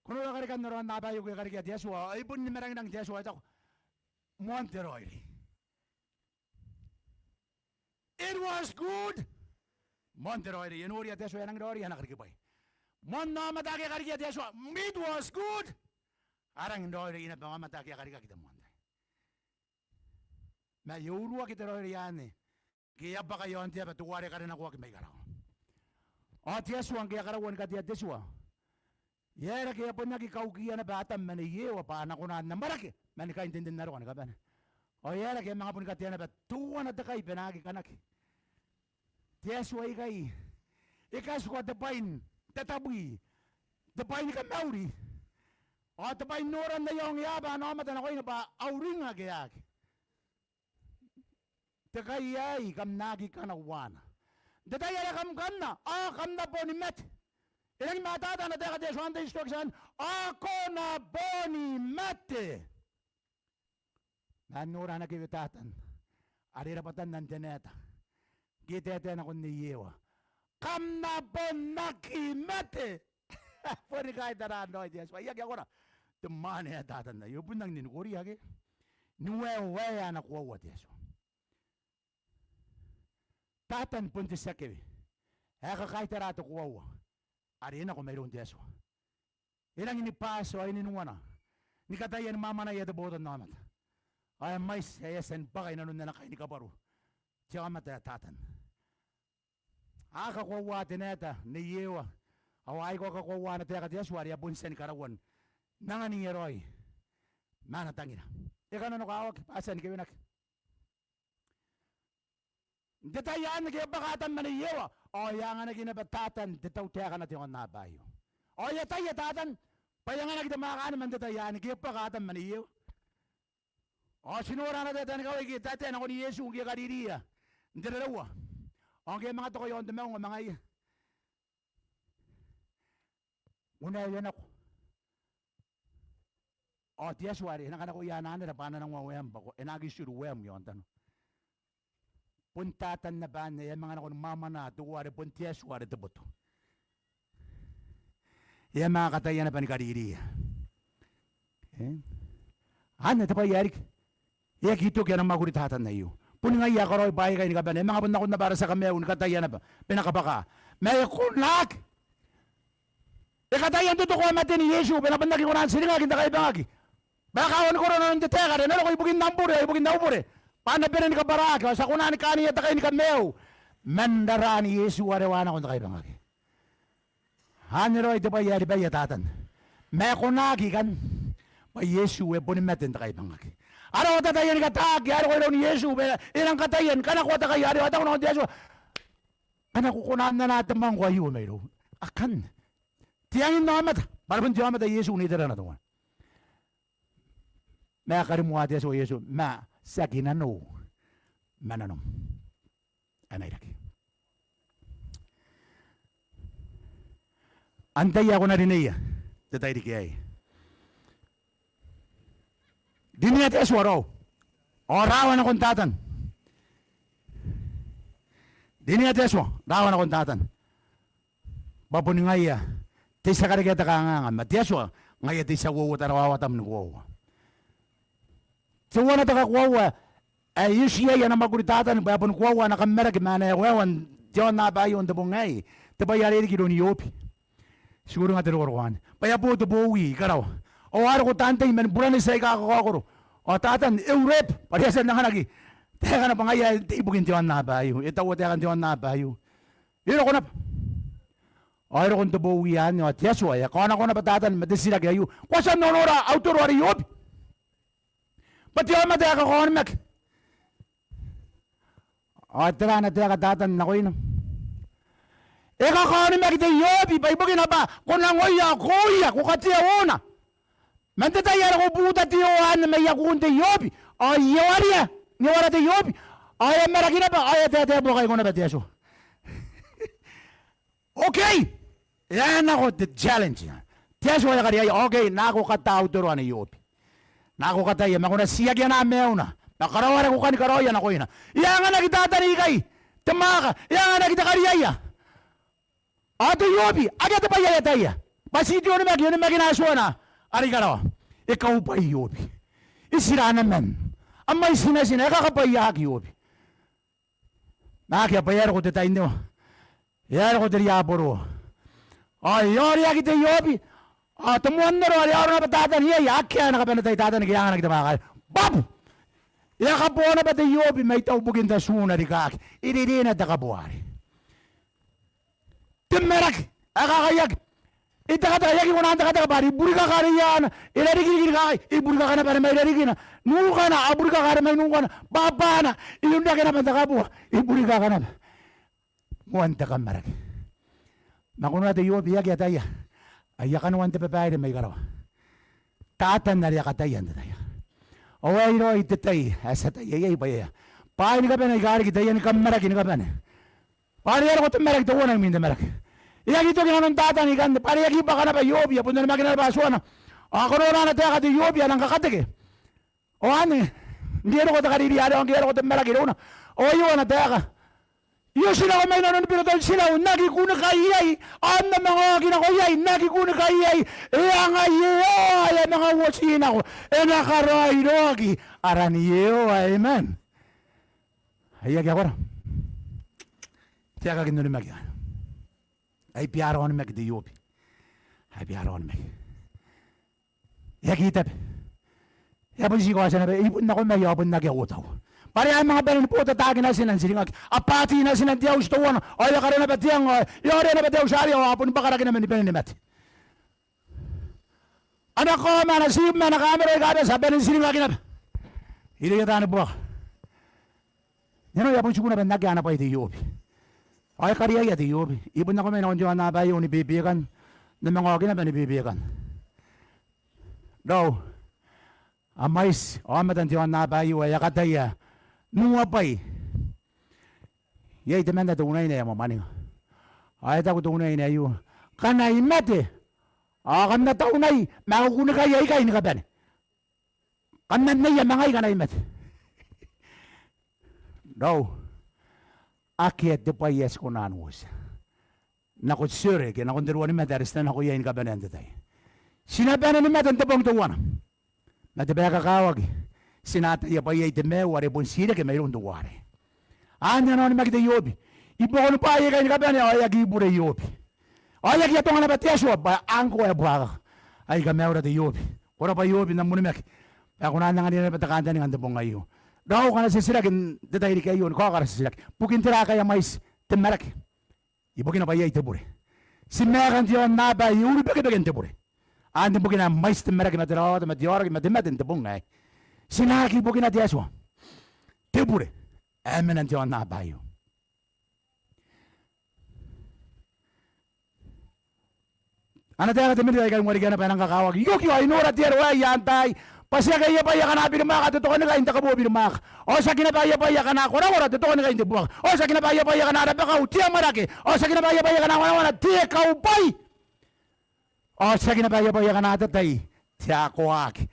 Ko noora karekean ara aonnaba aio ngke e karekea te Atua, ao ai bon ni marangirang te Atua, e taku, moan te raoiroi. It was good. Moan te raoiroi. E noria te Atua e nangi raoiroi ana karikibwai. Moan aomata ake a karekea te Atua, it was good. A rangi n raoiroi naba aomata ake a karikaki te moan tai. Ma e uruaki te raoiroi anne ngke e a bwaka i aon te aba teuare karenakoaki mai karawa. Ao te Atua ngke e a karaua ni katea te tua, e aera ngke e a bon aki kaukia naba Atam ma Nei Ewa bwa a na kona n amwarake mani kain te, te, n aroka ni kabane? Ao e aera ngke e a manga boni katea naba teuana te kai bwa e na aki kanaki? Te Atua ikai e katikua te bwai n tatabwi, te bwai ni kamauri, ao te bwai n noran aia ongeaba ana aomata nakoina bwa a uringnga ke a aki. Te kai aei kam na aki kana uaana. N te tai are kam kanna ao kam na boni mate. E rangi ni matata ana taeka te Atua n te instruction, ao ko na boni mate. Ma nora ana kewe Tatan are e rabwata n te naeta ngke e taetae nakon Nei Ewa, kam na bon aki mate. Boni kaitaraa raoi te Atua. I aki akora te mwaane ae Tatan aio, bon rangi ni nikoria ke ni waewaea ana koaua te Atua. Tatan bon te tia kewe ae kakaitaraa te koaua are e nako mairoun te Atua. E rangi ni bati ao e ninuana ni kataia ni mwamwanaia te botannaomata. Ao e mwaiti ae e a tia ni bwaka i nanon ana kai ni kabwaru te aomata ae Tatan. A kakoaua te naeta Nei Ewa, ao a ikoa kakoauan ana taeka te Atua are e a bon tia ni karaua n anganira raoi ma ana tangira. E kananokawaki bwa a tia ni kewenaki. N te tai anne ngke e bwaka Atam ma Nei Ewa, ao e a anganaki naba Tatan te tautaeka n te aonnaba aio. Ao e ataia Tatan bwa e anganaki te mwaaka anne man te tai anne ngke e bwaka Atam ma Nei Ewa. Ao ti nora ana taetae ni kawai ngke e taetae nakon Iesu ngke e kaririia n te raraua. Ao ngke e manga toko i aon te maunga ma ngaia, ngkana e nako, ao te Atua are e na kanakoia ana anera bwa a na nangoa ueam bwa ko, e na aki tiru ueam i aontano. Bon Tatan naba anne ae e a manga nako ni mwamwana teuare bon te Atua are te boto. E a manga kataia naba ni kaririia. E? Anne te bwai ae riki. E aki toki ana mwakuri Tatan aio. Boni ngaia ae karaoi bwaai aikai ni kabane. E manga bon nakon naba ara tia kamaiu ni kataia naba bwa e na kabwaka. Ma e kona aki. E kataia n totokoa maten Iesu bwa e na bon aki kona n tiringaki n te kaibangaki. Bwa e kawa ni koro nanon te taeka are e na roko ibukin am bure ao ibukin au bure, bwa a na bane ni kabwaraaki ao ti a kona ni kaania te kai ni kamaiu man raraan Iesu are e wa nako n te kaibangaki. Anne raoi te bwai ae ribaia Tatan. Ma e kona aki ikanne, bwa Iesu e boni mate n te kaibangaki. Ara otataia ni kataaki ae roko iroun Iesu bwa e nang kataia ni kanakoa te kai arei. Ao e taku nakon te Atua, ngkana ko kona n anaa te mwangko aio mairou, akanne te anginnaomata, bwa bon te aomata Iesu n iterana teuana. Ma e karimoa te Atua Iesu, ma tiaki nanou ma nanom ae na iraki. Antai ae ko na rineia n te tairiki aei? Rinia te Atua raou ao rawa nakon Tatan. Rinia te Atua rawa nakon Tatan. Bwa boni ngaia te tia karekea te kanganga, ma te Atua ngaia te tia uouota rawawatam ni koaua. Teuana te kakoaua ae e oti iai ana mwakuri Tatan, bwa e boni koaua ana kammaraki ma ana aoaoa n te aonnaba aio n te bong aei, te bwai are e riki iroun Iobi. Ti uringa te rongorongo anne bwa e a bo te bowi i karawa ao a roko taan tei man Buraneti aika kakaokoro. Ao Tatan e ureeb bwa are e a tia n anganaki taekana bwa ngaia ae tei ibukin te aonnaba aio, e taua taekan te aonnaba aio. E roko naba ao e roko n te bowi anne, ao te Atua e a kaonako naba Tatan ma te titiraki aio: Ko a tia n nonora au toro are Iobi, bwa te aomata ae kakaonimaki? Ao tera ana taeka Tatan nakoina? E kakaonimaki te Iobi bwa ibukina bwa ko nangoia ao ko uia, ko katea oona. Man te tai are ko buta te oa anne mai akukun te Iobi, ao e waria, e wara te Iobi, ao e maraki naba, ao e a taetae buakaiko naba te Atua. Okay. E a nako te challenge. Te Atua e a kariaia, okay, nako kata au toro anne Iobi. Nako kataia, ma ko na tiaki anaa maiuna, ma karaoa are ko kani karaoia nakoina. E a anganaki Tatan ikai te mwaaka, e a anganaki te kariaia. Ao te Iobi, akea te bwai ae e ataia, bwa ti te onimaki, onimakina Atuana are i karawa. E kaubwai Iobi. E tira ana man. A mwaiti natina, e kakabwaiaki Iobi. Ma akea, bwa e a roko te tai n ewa, e a roko te riaboro. Ao e oreaki te Iobi, ao te moan oro are e aoro naba Tatan iai, akea ae na kabanea tai Tatan ke e anganaki te mwaaka. Bwabu! E a kaboo naba te Iobi mai taubukin tatun are i kaaki. E rerena te kabo arei. Te maraki ae kakaiaki. E tekateka, e aki kona n tekateka bwa are e burikaka are i aana, e rarikiriki ni kakai, e burikaka naba are mai rarikina. Nukana, a burikaka are mai nukana. Bwabwana, e unrake naba n te kaboa, e burikaka naba. Moan te kamaraki. Ma ko nora te Iobi, e aki ataia aia kanoan te babaire mai karawa. Tatan are e a kataia n te tai aei. Ao aei raoi te tai ae ti ataia iai bwa e a bwaai ni kabane aika riki, taiani kamaraki ni kabane. Bwa are e a roko te maraki teuana imwin te maraki. E aki toki nanon Tatan ikanne, bwa are e aki bwaka naba Iobi, e a bon onimakina naba Atuana. Ao ko nora ana taeka te Iobi ae nang kakateke. Ao anne, ngke e roko te kariri arei, ao ngke e roko te maraki irouna, ao aio ana taeka: I oti nako mai nanon biroton tinau n aki kunnikai iai, ao N na manga oki nako iai n aki kunnikai iai. E a ngai Iehova ae manga uoti nako, e na karaoiroaki aran Iehova. Amen. Ai akea kora. Te aeka n onimaki anne. Ai bia ara onimaki te Iobi. Ai bia ara onimaki. E aki tabe. E a bon ti kaotia naba, e bon nako mai ao bon akea otau. Bwa are a manga bane ni botataaki natina n tiringaki. A bati natina n te auti teuana, ao e a karea naba te ang, ao e a orea naba te auti arei, ao a boni bwakarake naba ni bane ni mate. Ana kaoma, ana tiibu ma ana kamero aika a bati a bane n tiringaki naba irouia taani buaka. Nanou e a bon tiku naba n akea ana bwai te Iobi. Ao e kariaia te Iobi. I bon nako mai nakon te aonnaba aio ni bebekan. N na manga oki naba ni bebekan. Raou, a mwaiti aomatan te aonnaba aio ae a kataia n uabwai. Iai temanna te unaine ae mwamwaninga. Ao e taku te unaine aio: Ngkana I mate, ao kam na taunai ma au kunnikai aikai ni kabane. Kam na nneia ma ngai ngkana I mate. Raou, akea te bwai ae ti kona n uotia nako te ture ke nakon te ruanimate are ti na nako iai ni kabanea n te tai. Ti na bane ni mate n te bong teuana. Ma te bwai ae kakawaki, ti na ataia bwa iai te maiu are bon ti reke mairoun teuare. Anne ana onimaki te Iobi. I buakoni bwaai aikai ni kabane ao e aki bure Iobi. Ao e aki atonga naba te Atua bwa ngkoa e buakaka. Ai kamaiura te Iobi. Ko rabwa Iobi n am onimaki. Bwa e kona n anganira naba te kantaninga n te bong aio. Raou, ngkana ti titiraki n te tairiki aio, ni kaoka ara titiraki: Bukin tera ngkai e mwaiti te maraki? Ibukina bwa iai te bure. Ti maeka n te aonnaba ae e uribekebeke n te bure. Anne bukina ae mwaiti te maraki ma te rawawata ma te aoraki ma te mate n te bong aei. Ti na aki bukina te Atua. Te bure ae mena n te aonnaba aio. Ana taeka te minita ae I kan warekia naba ae nang kakawaki: I oki ao I nora te aro aei i aan taai, bwa tiaki aia bwai akana birimwaaka te tokanikai n te kabo birimwaaka, ao tiaki naba aia bwai akana korakora te tokanikai n te buaka, ao tiaki naba aia bwai akana rabakau te amwarake, ao tiaki naba aia bwai akana wanawana te kaubwai, ao tiaki naba aia bwai akana atatai te akoaki.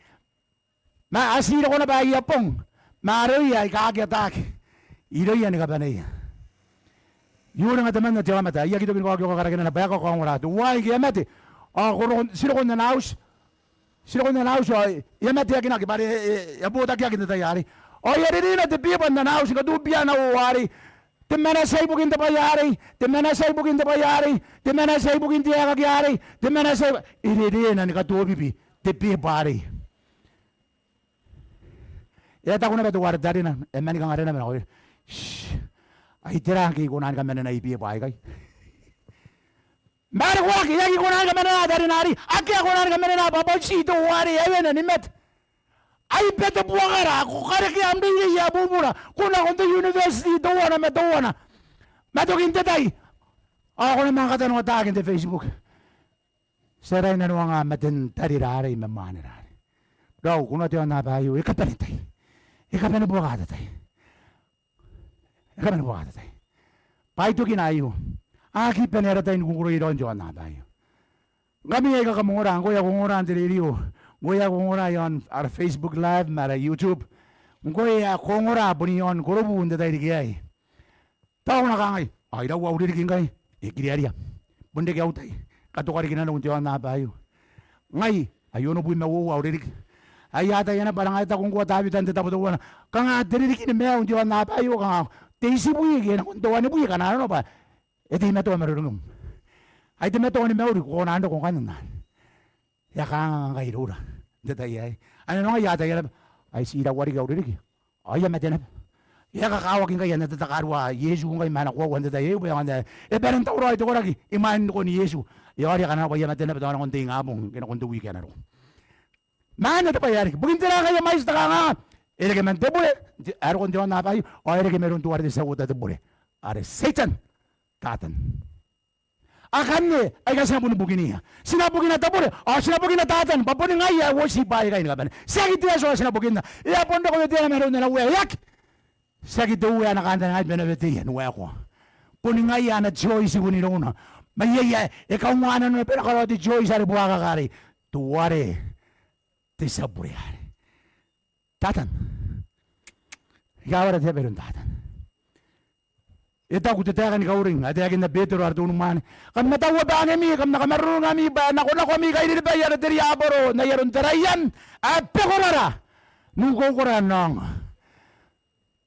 Ma a ti roko naba aia bong, ma aroia aika aki ataaki irouia ni kabaneia. I uringa temanna te aomata, I aki toki ni kaoki kakaraki naba, e a kakaongora teuaei ngke e a mate. Ao ko roko, ti roko n ana auti, ti roko n ana auti ao e a mateakinaki bwa are e, e, e a botakiaki n te tai arei. Ao e a rerena te beba n ana auti, ni katubibia ana uo arei. Temanna tia ibukin te bwai arei, temanna tia ibukin te bwai arei, temanna tia ibukin te aekaki arei, temanna tia ibu-, e rerena ni katubibi te beba arei. E a taku naba teuare tarina, e mani kangareia naba nakoira, "Shh, ai tera ngke I kona ni kamanenai beba aikai?" Ma are ko aki, e aki kona ni kamanena tarina arei, akea kona ni kamanena bwa bon ti teuare e a wene ni mate. Ai bwa te buakara, ko karekea am reirei ae bubura, ko nako n te university teuana ma teuana. Ma tokin te tai ao ko na manga katanoataaki n te Facebook. Ti a tia n nanoanga maten tarira arei ma mwanera arei. Raou, kunoa te aonnaba aio, e kabane tai. E kabane buakara te tai. E kabane buakara te tai. Bwa ai tokina aio. A aki bane ara tai ni kukurei raoi n te aonnaba aio. Ngkami aika kam ongora, ngkoe ae ko ongora n te rerio, ngkoe ae ko ongora i aon ara Facebook Live ma ara YouTube, ngkoe ae ko ongora bon i aon korobu n te tairiki aei. Tao ko na kangai, "Ao iraua au ririki ngkai?" E kiriaria. Bon reke au tai. Katoka riki nanou n te aonnaba aio. Ngai, aio onobwi ma uoua au ririki. Ai ataia naba, a nang taku ngkoa Tawita n te tabo teuana, kanga te ririki ni maiu n te aonnaba aio, kanga te itibwi ke nakon te wanibwi, kanga arona bwa e teimatoa marurungim. Ai te matoa ni mauri ko kona n roko ngkanne. E a kanganga ngkai iroura n te tai aei. Ao ngai I ataia naba, ai ti iraua riki au ririki. Ao I a mate naba. E a kakawaki ngkai ana tatakarua Iesu ngkai ma ana koaua n te tai aei, bwa e aonga n, e bane n tauraoi te koraki imwain rokon Iesu. E a oria kanga naba bwa I a mate naba tao nakon te ingabong ke nakon te wiki ae na roko. Ma anne te bwai ae riki. Bukin tera ngkai e mwaiti te kanganga? E reke man te bure ae roko n te aonnaba aio, ao e reke mairoun teuare te tia uota te bure, are Seitan Tatan. Akanne aika ti na boni bukinia. Ti na bukina te bure, ao ti na bukina Tatan, bwa boni ngaia ae uoti bwaai aikai ni kabane. Tiaki te Atua ae ti na bukinna. E a bon roko weteana mairoun ana Uea? E aki. Tiaki te Uea ae na kantaningaia bwa e na weteia ni waekoa. Boni ngaia ana choice irouna. Ma iai ae e kaunga nanona bwa e na karaoa te choice are buakaka arei. Teuare te tia bure arei, Tatan. E kawara te aba iroun Tatan. E taku te taeka ni kauring ae taekinna Betero are te unimwaane, kam na taua bwa angemi, kam na kamarurungami bwa e nakonako ami kairiribai are te riaboro n ai aron te raian ae bekorara n ukoukora n aonga.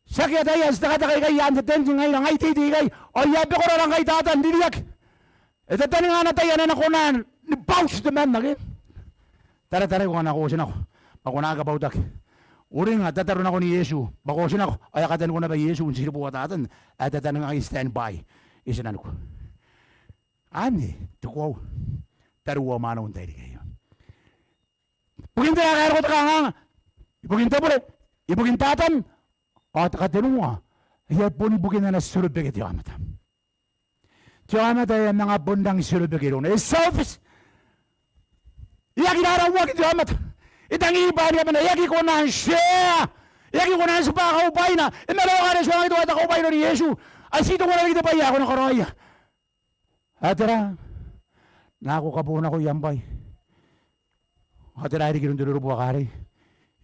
Tiaki ataia ae ti tekateka ikai i aan te tent ngaira, ngai teitei ikai, ao I a bekorara ngkai Tatan, ririaki. E tataninga ana tai ae na kona ni bauti temanna ke. Tarataraiko ngkana ko otinako bwa ko na aki kabautaki. Uringa, tataro nakon Iesu bwa ko otinako, ao e a kataniko naba Iesu n tiriboa Tatan ae tataninga ngkai, stand by i tinaniku. Anne te koaua, tariu ao mwaneu n tairiki aio. Bukin tera ngkai e roko te kanganga? Ibukin te bure, ibukin Tatan, ao te katenua, e a boni bukin ana tiorobeke te aomata. Te aomata e a manga bon rangi tiorobeke irouna. E selfish. E aki rarauaki te aomata. E tangi bwa are e a mena, e aki kona n share. E aki kona n tibwa kaubwaina. E maraoka are e tuangaki teuae te kaubwai iroun Iesu. Ai ti teuana riki te bwai ae ko na karaoia. Ao tera? Nako kabonako i am bwai. Ao tera ae riki iroun te rorobuaka arei?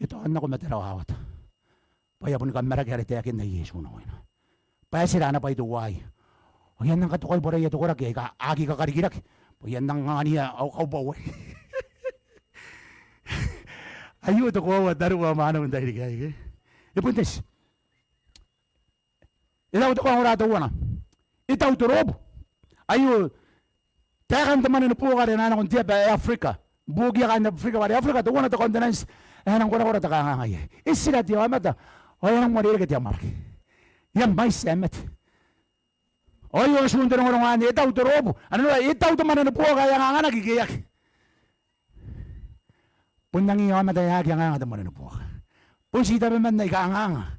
E taonako ma te rawawata. Bwa e a boni kammaraki are taekinna Iesu nakoina. Bwa e tira ana bwai teuaei. Ao I a nang katokai bwaraia te koraki aika aki kakarikirake, bwa I a nang angania au kaubwau. Aio te koaua, tariu ao mwaneu n tairiki aei ke. E bon teti. E tau te kaongora teuana. E tau te roobu. Aio taekan te mwane ni buoka are e na nakon te aba ae Afrika. Buokiia kaain Afrika, bwa are Afrika teuana te continent ae e nang korakora te kanganga iai. E tira te aomata ao e a nang uarereke te amwarake. E a mwaiti ae mate. Ao aio atun te rongorongo anne, e tau te roobu. Anne, e tau te mwane ni buoka ae anganganaki ke e aki? Bon angiia aomata ae aki anganga te mwane ni buoka. Bon ti tabeman aika anganga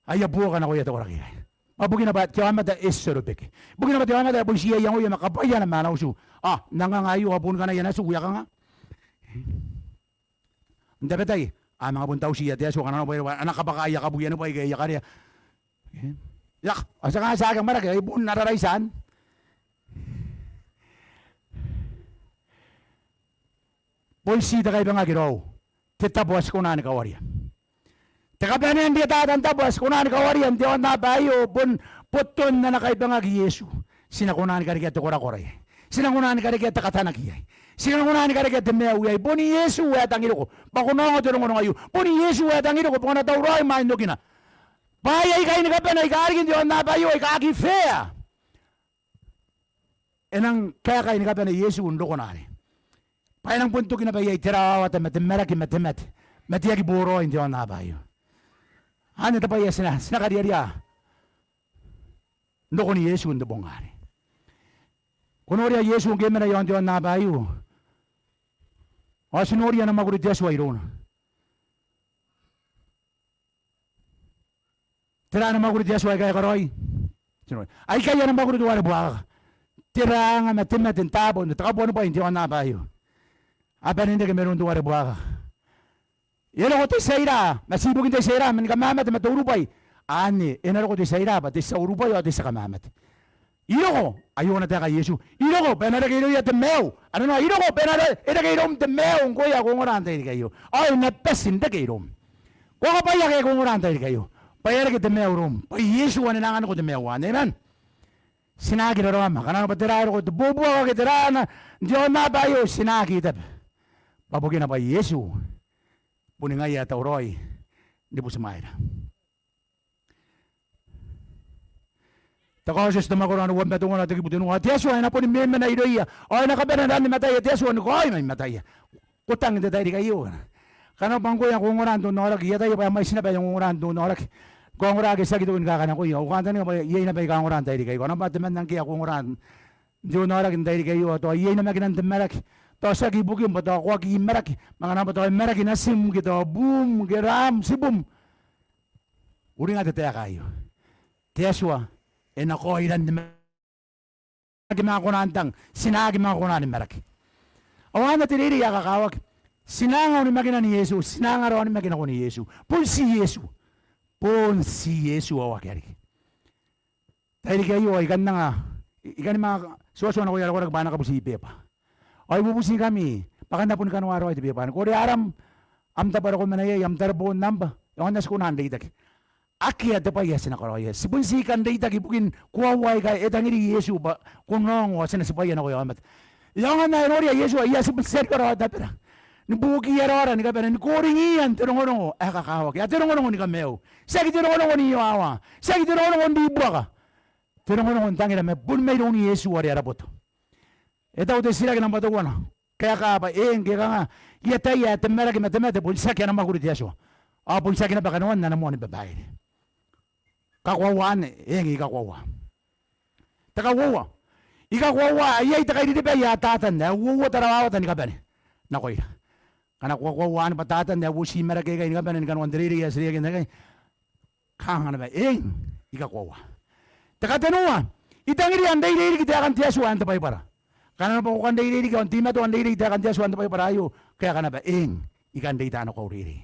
aia buoka nakoia te koraki aei. Bwa bukina bwa te aomata e tiorobeke. Bukina bwa te aomata e bon tia iangoia ma kabwaiana ma ana utu. Ao n anganga aio ao bon ngkana iai ana tiku e a kanga? N tabetai a manga bon tautiia te Atua ngkana nanona bwa e raba ana kabwaka aia kabwi, aia bwai ke aia karea. E aki, a tia kanga ti aki amwarake, ai bon ara raiti anne. Bon ti te kaibangaki raou. te tabo ae ti kona ni kawaria. Te kabanea n rietata n tabo ae ti kona ni kawaria n te aonnaba aio bon boton ana kaibangaki Iesu. Ti na kona ni karekea te korakora iai. Ti na kona ni karekea te katanaki iai. Ti na kona ni karekea te maiu iai. Boni Iesu ae tangiriko bwa ko na ongo te rongorongo aio. Boni Iesu ae tangiriko bwa ko na tauraoi imwain okina. Bwaai aikai ni kabane aika riki n te aonnaba aio aika aki fair. E nang kaekai ni kabane Iesu n rokona arei. Bwa e nang bon toki naba iai te rawawata ma te maraki ma te mate ma te aki boraoi n te aonnaba aio. Anne te bwai ae ti na, ti na kariaria n rokon Iesu n te bong arei. Ko noria Iesu ngke e mena i aon te aonnaba aio, ao ti nori ana mwakuri te Atua irouna. Tera ana mwakuri te Atua aika e karaoi? Aikai ana mwakuri teuare buakaka. Te raanga ma te mate n taabo n te kabuanibwai n te aonnaba aio. A bane n reke mairoun teuare buakaka. E roko te tia ira, ma ti ibukin te tia ira, ma ni kamamate ma te urubwai. Anne, e na roko te tia ira bwa te tia urubwai ao te tia kamamate. I roko, aio ana taeka Iesu. I roko bwa e na reke irouia te maiu. Anne, i roko bwa e na re-, e reke iroum te maiu ngkoe ae ko ongora n tairiki aio. Ao e na bati n reke iroum. Ko a kabwaia ngke ko ongora n tairiki aio bwa e a reke te maiu iroum. Bwa Iesu anne e na anganiko te maiu anne. Amen. Ti na aki raraoma. Ngkana arona bwa tera ae roko, te buakaka ke tera ana n te aonnaba aio, ti na aki tabe. Bwa bukina bwa Iesu boni ngaia ae tauraoi ni butimwaeira. Te Kaotioti, te mwakoro ae uabwi ma teuana, te kibu tenua. Ao te Atua e na boni memena irouia, ao e na kabane ran ni mataia te Atua ni kaoi mai mataia. Ko tang n te tairiki aio. Ngkana bwa ngkoe ae ko ongora n te onnaoraki, I ataia bwa e mwaiti naba ae ongora n te onnaoraki. Ko ongora ake ti aki toki ni kakanakoia. Au kantaninga bwa iai naba aika ongora n tairiki aio. Ngkana bwa temanna ngkoe ae ko ongora n te onnaoraki n tairiki aio, ao tao iai namakinan te maraki. Tao tiaki ibukim bwa tao ko aki maraki. Ma ngkana bwa tao e maraki natim ke tao buum ke raam, tibum. Uringa te taeka aio. Te Atua e na kaoi ran ni mataia. Ti na aki manga kona n tang, ti na aki manga kona ni maraki. Ao anne te reirei ae kakawaki. Ti na anga onimakinan Iesu, ti na anga ara onimaki nakon Iesu. Bon ti Iesu. Bon ti Iesu ao akea riki. Tairiki aio ao I kan anga, I kani manga tuatua nakoia ara koraki bwa a na kabuti beba. Ao I bubutikami bwa kam na boni kanoa raoi te beba anne. Ko orea aram, am tabo are ko mena iai, am tareboon nambwa, e aonga n ti kona n reitaki. Akea te bwai ae ti na karaoia. Ti bon ti kan reitaki ibukin koaua aika e tangiri Iesu bwa ko na ongo ao ti na tibwaia nakoia aomata. E aonga n ae noria Iesu, ao I a tibwa tia ni karaoa tabera ni buokiia raora ni kabane, ni koringiia n te rongorongo ae kakawaki. Ao te rongorongo ni kamaiu. Tiaki te rongorongo n iowawa. Tiaki te rongorongo n ribuaka. Te rongorongo n tangira ma boni mairoun Iesu are ara boto. E tau te titiraki nambwa teuana. Kaeka bwa eng, ke kanga, I ataia ae te maraki ma te mate bon tiaki ana mwakuri te Atua. Ao bon tiaki naba kanoan ana moan babaire. Kakoaua anne, eng, I kakoaua. Te kauoua. I kakoaua ae iai te kairiribai ae Tatan ae uouota rawawata ni kabane nakoira. Ngkana ko kakoaua anne bwa Tatan ae uoti maraki aikai ni kabane ni kanoan te reirei ae ti reiakinna ikai, kanga naba eng, I kakoaua. Te katenua, I tangiria n reirei riki taekan te Atua ae n te Baibara. Ngkana naba ko kan reirei riki ao n teimatoa n reirei taekan te Atua ae n te Baibara aio, kaeka naba eng, I kan reita nako au reirei.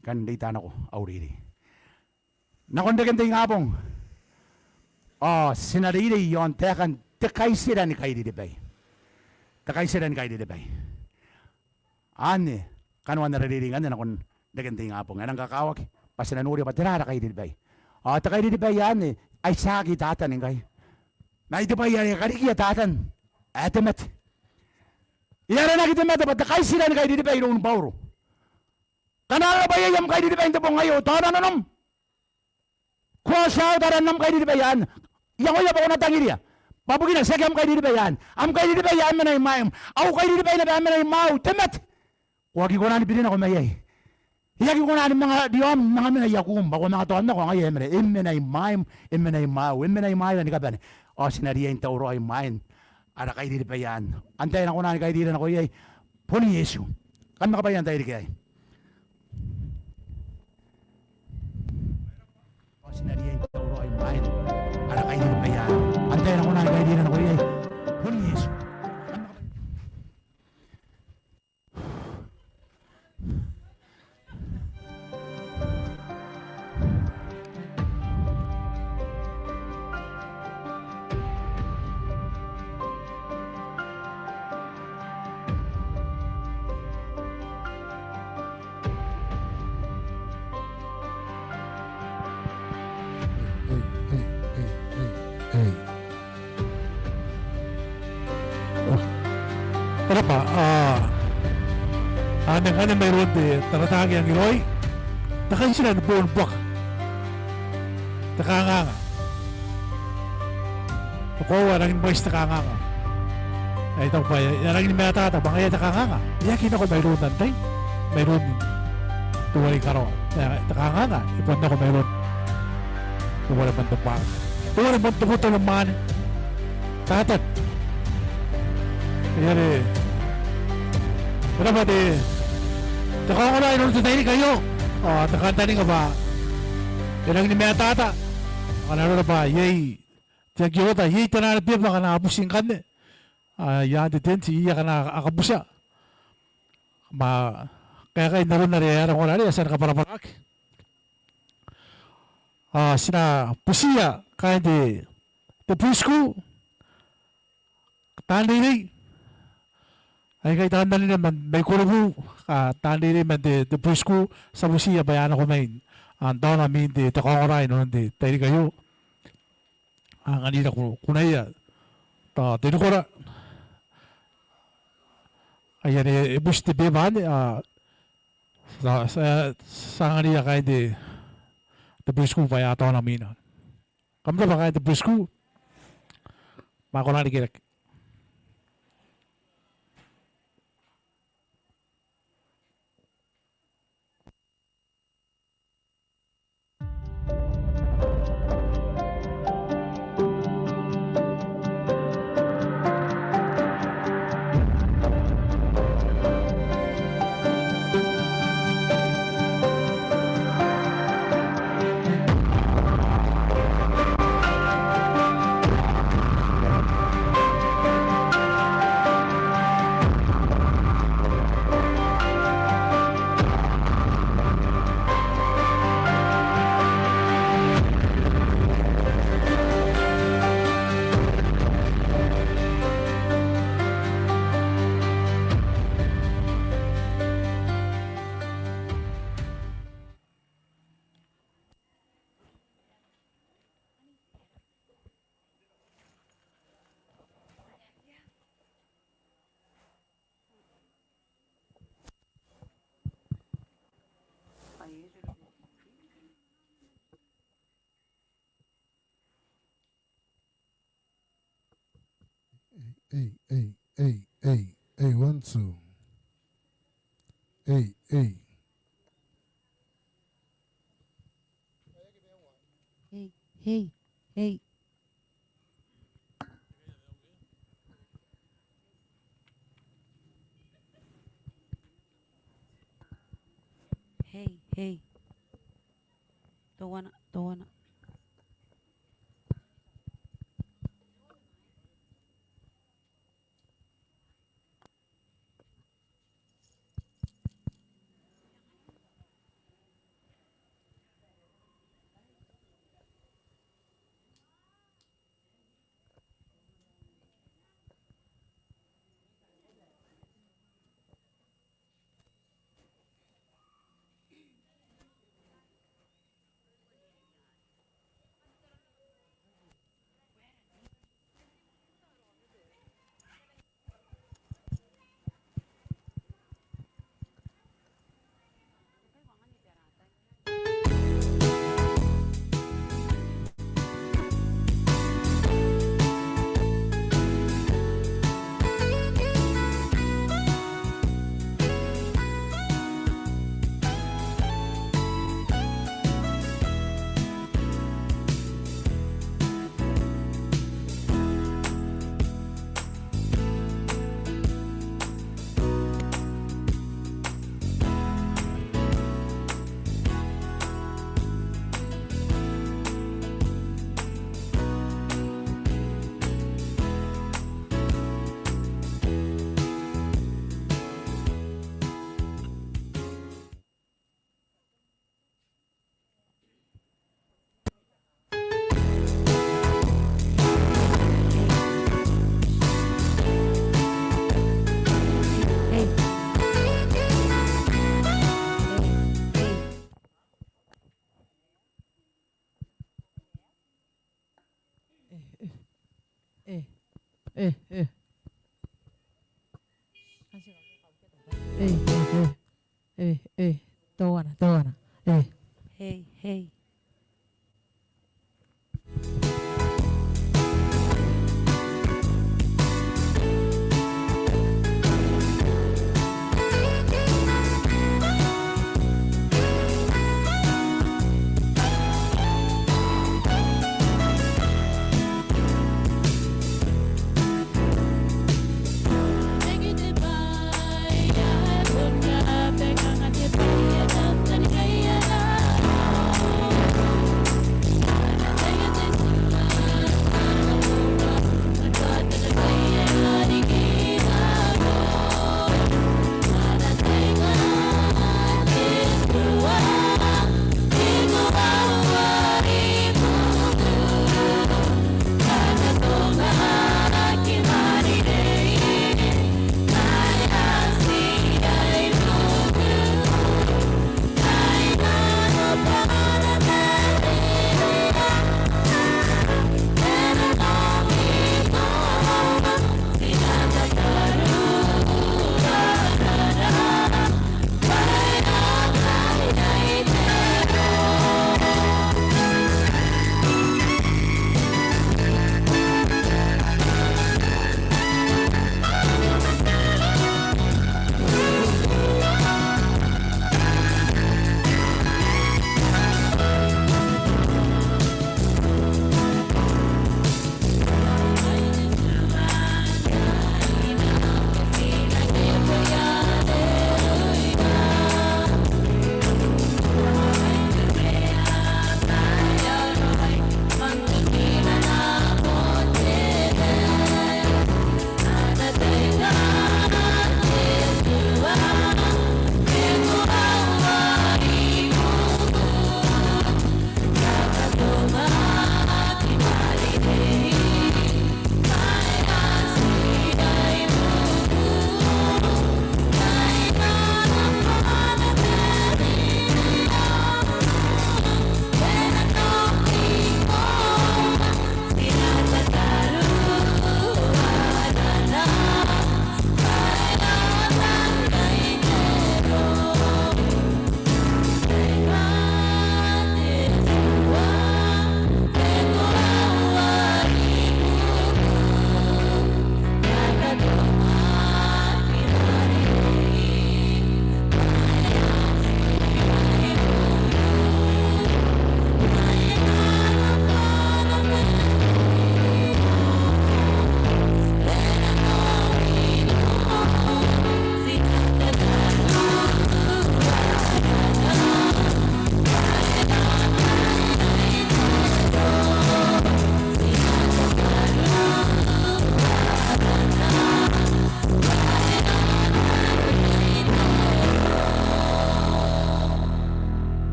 I kan reita nako au reirei. Nakon reken te ingabong ao ti na reirei i aon taekan te kaitira ni kairiribai. Te kaitira ni kairiribai. Anne kanoan ara reirei ngkanne nakon reken te ingabong. E nang kakawaki bwa ti na noria bwa tera ara kairiribai. Ao te kairiribai anne ai tiaki Tatan ngkai. Ma ai te bwai are karikia Tatan ae te mate. E aranaki te mate bwa te kaitira ni kairiribai iroun Bauro. Ngkana arona bwa iai am kairiribai n te bong aio, taona nanom. Cross out aran am kairiribai anne. Iangoia bwa ko na tangiria. Bwa bukina tiaki am kairiribai anne. Am kairiribai ae mena imwaim. Au kairiribai naba ae mena imwaiu, te mate. Ko aki kona ni biri nako mai iai. E aki kona ni manga riaom, manga mena iakum, bwa ko a manga taon nako, ao ngaia e mena, e mena imwaim, e mena imwaiu, e mena imwaira ni kabane. Ao ti na riai n tauraoi imwain ara kairiribai anne. Antai ae na kona ni kairira nako iai? Bon Iesu. Kam na kabaia n tairiki aei. Ao ti na riai n tauraoi imwain ara kairiribai anne. Antai ae na kona ni kairira nako iai? Bon Iesu. Bwa a, a nang anne mairoun te taratara angiraoi, te kaitira ni boon buaka, te kanganga. Ko a rangi ni mwaiti te kanganga. Ae I taku bwa e a rangi ni matata bwa ngaia te kanganga e aki nako mairoun antai, mairoun teuare i karawa. Te kanganga e bon nako mairoun teuare man te bwanga, teuare man te botannaomata. Tatan. Ia are e raba te, te kaongora inanon te tairiki aio. Ao te kantaninga bwa e rangi ni matata ngkana arona bwa iai te aki oota, iai te nano ni beba akana a buti ngkanne. A, i aan te tent iai akana a kabutia. Ma kaekai n aron are e a rangona are e a tia ni kabwarabwaraki. A, ti na butiia kaain te, te preschool, taan reirei aikai, taan anene mai Korobu, a, taan reirei man te, te preschool, ti a butiia bwa e a nako mai n taona mwin te, te kaongora inanon te tairiki aio. A, anganira ku, kunaia tao te rikora. Ai anne e buti te beba anne, a, ti a, ti a, ti a anganira kaain te, te preschool bwa e a taona mwina. Kam rabwa kaain te preschool. Ma ko na rikirake. Ei, ei, ei, ei, ei, ei, one, two. Ei, ei. Ei, ei, ei. Ei, ei. Teuana, teuana. E, e, e, e. Hey. Hey, hey.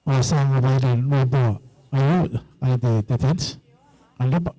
Ao ti a manga baire n uabwi aio, ae te defence. Kam rabwa.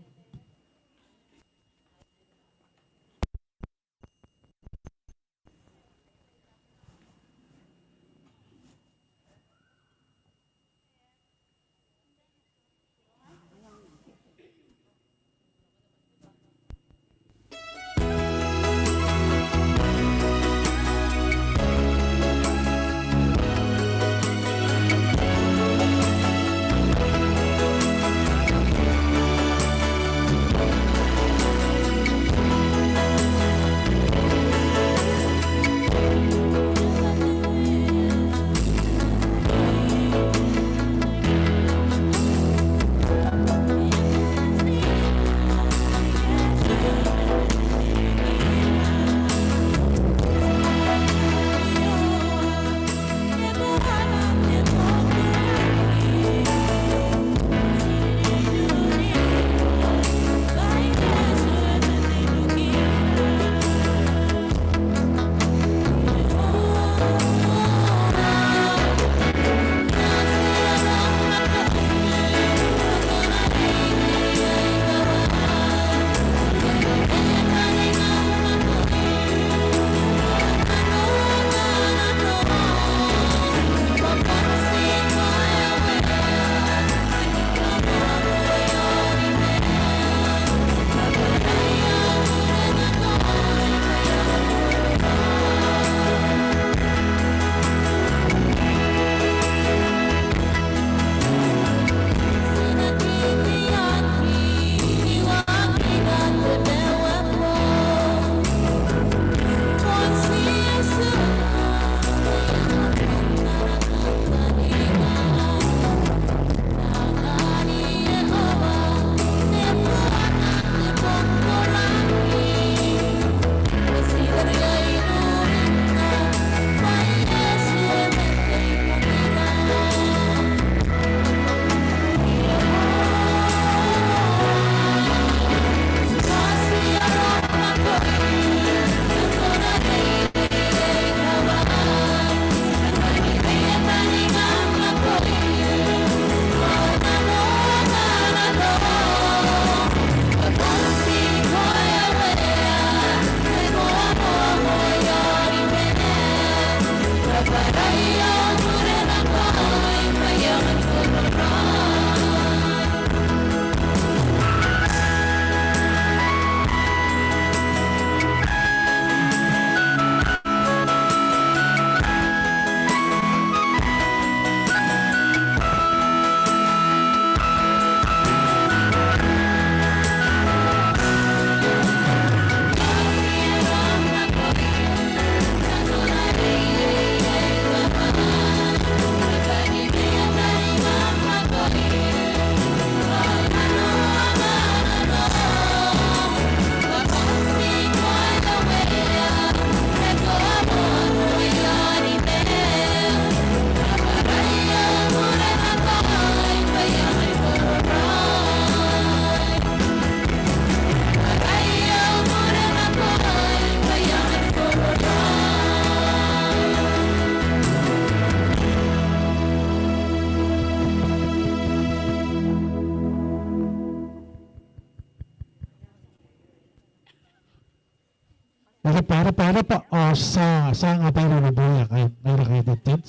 Rabwa, rabwa, rabwa. Ao ti a, ti a anga baira neboia kaain, ngaira kaain te tent.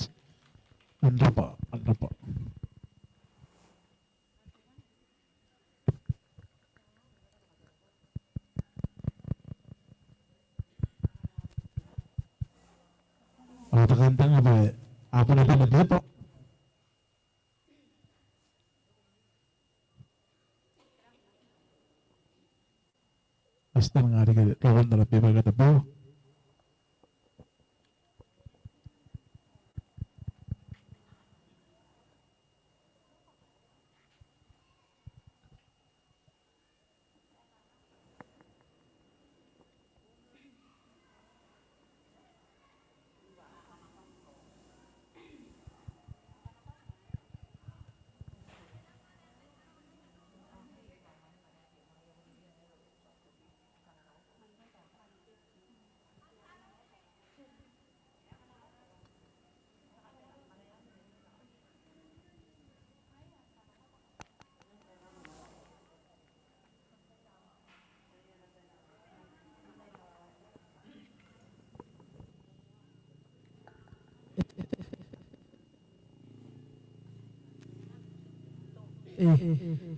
Kam rabwa, kam rabwa. Ao ti a kantaninga bwa a kona bwa neboia. Ao ti a taninga riki rawan ara beba katebwa.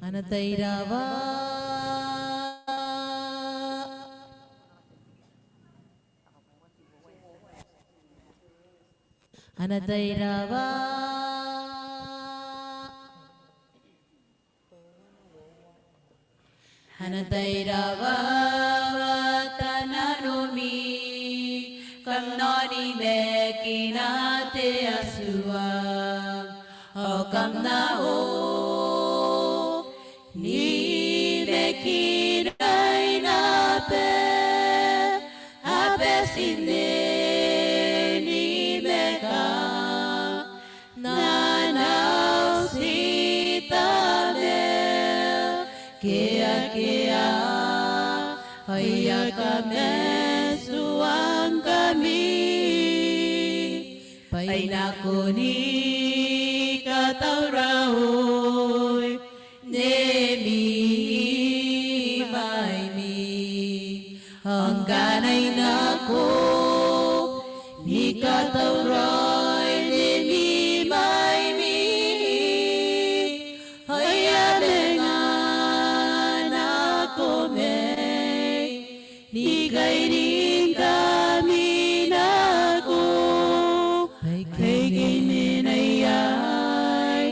Ana tai rawa. Ana tai rawa. Ana tai rawa, tananomi, kam na onimakina te Atua, ao kam na onimakina naba Abaitinanimaika. Nanau ti Tamara, akea, akea aia kaman tuangkami, bwa I na kona ni katauraoi n ami maimi. Ao ngkana I nako ni katauraoi n ami maimi, ao I a manga nako mai ni kairingkami nako, bwa I kaimenai iai,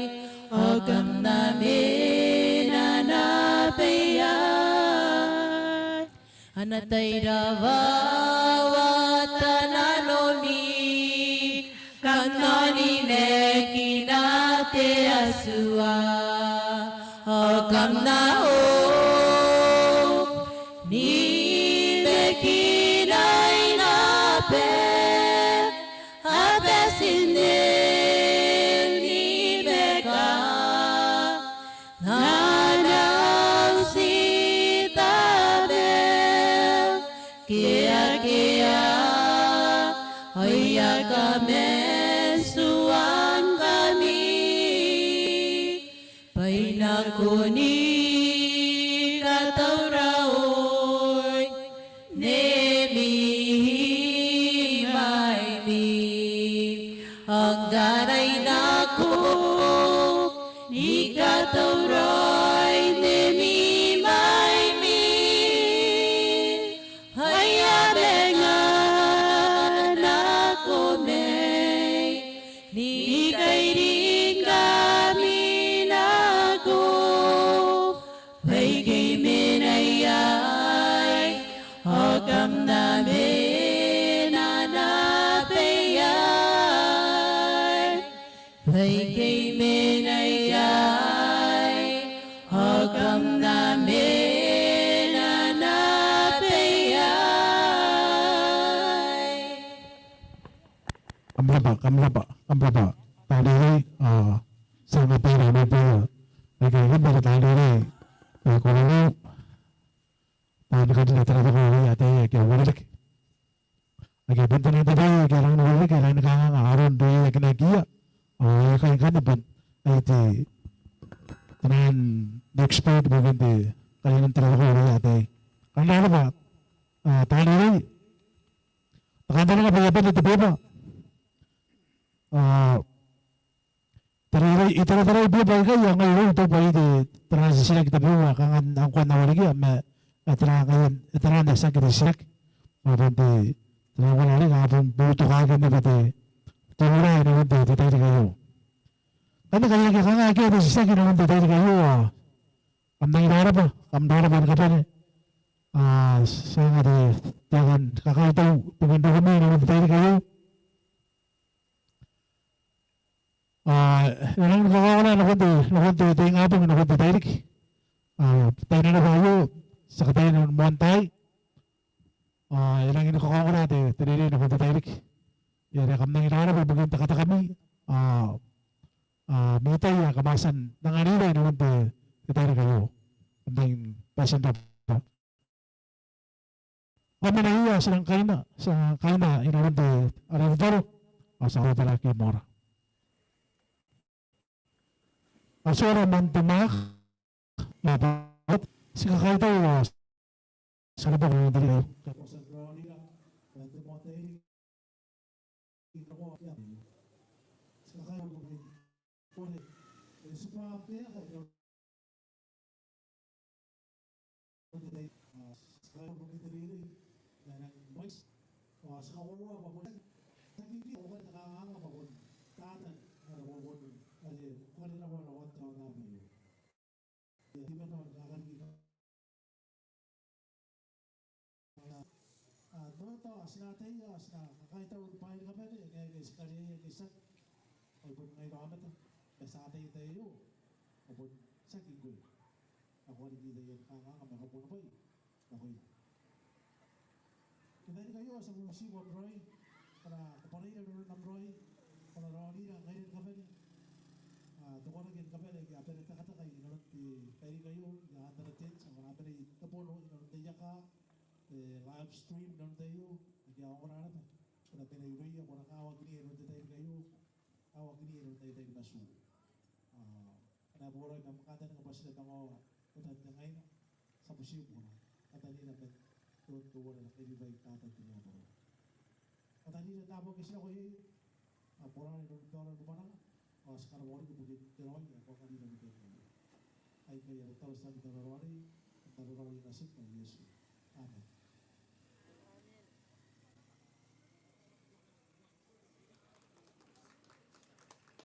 ao kam na mena naba iai. Ana tai rawa, tananomi, kam na onimakina te Atua, ao kam na onimakina naba Abaitinanimaika. Nanau ti Tamara, akea, akea aia kaman tuangkami, bwa I na kona ni katauraoi n ami maimi. Ao ngkana I nako ni katauraoi n ami maimi, ao I a manga nako mai ni kairingkami nako, bwa I kaimenai iai, ao kam na mena naba iai. Bwa I kaimenai iai, ao kam na mena naba iai. Kam rabwa, kam rabwa, kam rabwa. Tanirei, a, ti a manga bwara neboia. Aikai kam rabwa tanirei. Ae ko roko. Bwa ni katina te rabakau ae ataei ake a uarereke. Ake bon te nang tabeia ake a rangi ni uarereke, a rangi ni kanganga aron reiakinaki. Ao aikai ngkanne bon, ai te, te nang expert ibukin te, karinan te rabakau ae ataei. Kam rabwa. A, tanirei, Te kantaninga bwa e a bane te beba. Ao taratarau, I taratarau beba aikai ao ngai irou I taku bwa I te, taraana titiraki tabeua, kanga ngkoa N na warekia ma, a, taraana, taraana tiaki te titiraki. Ao bon te, taraana ngkoa are a bon boutokaaki naba te, te ura inanon te, te tairiki aio. Kanga, kanga, kanga akea te titiraki inanon te tairiki aio, ao kam rangi n rarabwa, kam rarabwa ni kabane. Ao ti a anga te, te aeka ni kakaitau ibukin rokumi inanon te tairiki aio. Ao e rangi ni kakaongora nakon te, nakon te, te ingabong, nakon te tairiki. Ao tai naba aio, ti a kataia n moan tai. Ao e rangi ni kakaongora te, te reirei nakon te tairiki. Ao are kam rangi n rarabwa ibukin takatakami. Ao, ao, mwitai ae kam a tia n anganira inanon te, te tairiki aio. Kam rangi ni bati n rabwa. Ngkami naba ao ti nang kaina, ti nang kaina inanon te, ara tataro. Ao ti a ota rake moa. Ao ti ora man te mwaaka. Ao ti kakaitau ao ti a rabwa n te reirei. Ao tao ti na ataia, ti na kakaitau ni bwaai ni kabane, ngaia ngke ti kariaia ngke ti aki. Ao bon ngaira aomata, ma ti a ataia n tai aio, ao bon ti aki ngkoe. Ao ko a riki taian kanganga ma kabuanibwai nakoira. N te tairiki aio ti a bubutiiko n raoi, ko na kabwarai nanon am raoi, ko na raonira ngaira ni kabane. Ao te koraki ni kabane aike a bane n tekateka inanon te tairiki aio, i aan ana tents, ao a na bane n tabono inanon te ieka, e, live stream inanon te tai aio, aike a ongora naba. Ko na bane irouia, ko na kawakinia inanon te tairiki aio, kawakinia inanon te tai, tai ni matu. Ao Ana boraoi kam kantaninga bwa ti na tangoa otan te ngaina, ti a butiiko ko na katanira man te ongo teuana ni kainibaire i katan te riaboro. Katanira n taabo ake ti nako iai, ao ko na reke n te aono ni mwananga, ao ti karabwa riki ibukin te raoi ae ko a karina n te tai aio. Aikai ara tataro, ti a tia n tataro arei, n aran ara Uea natim ae Iesu. Amen.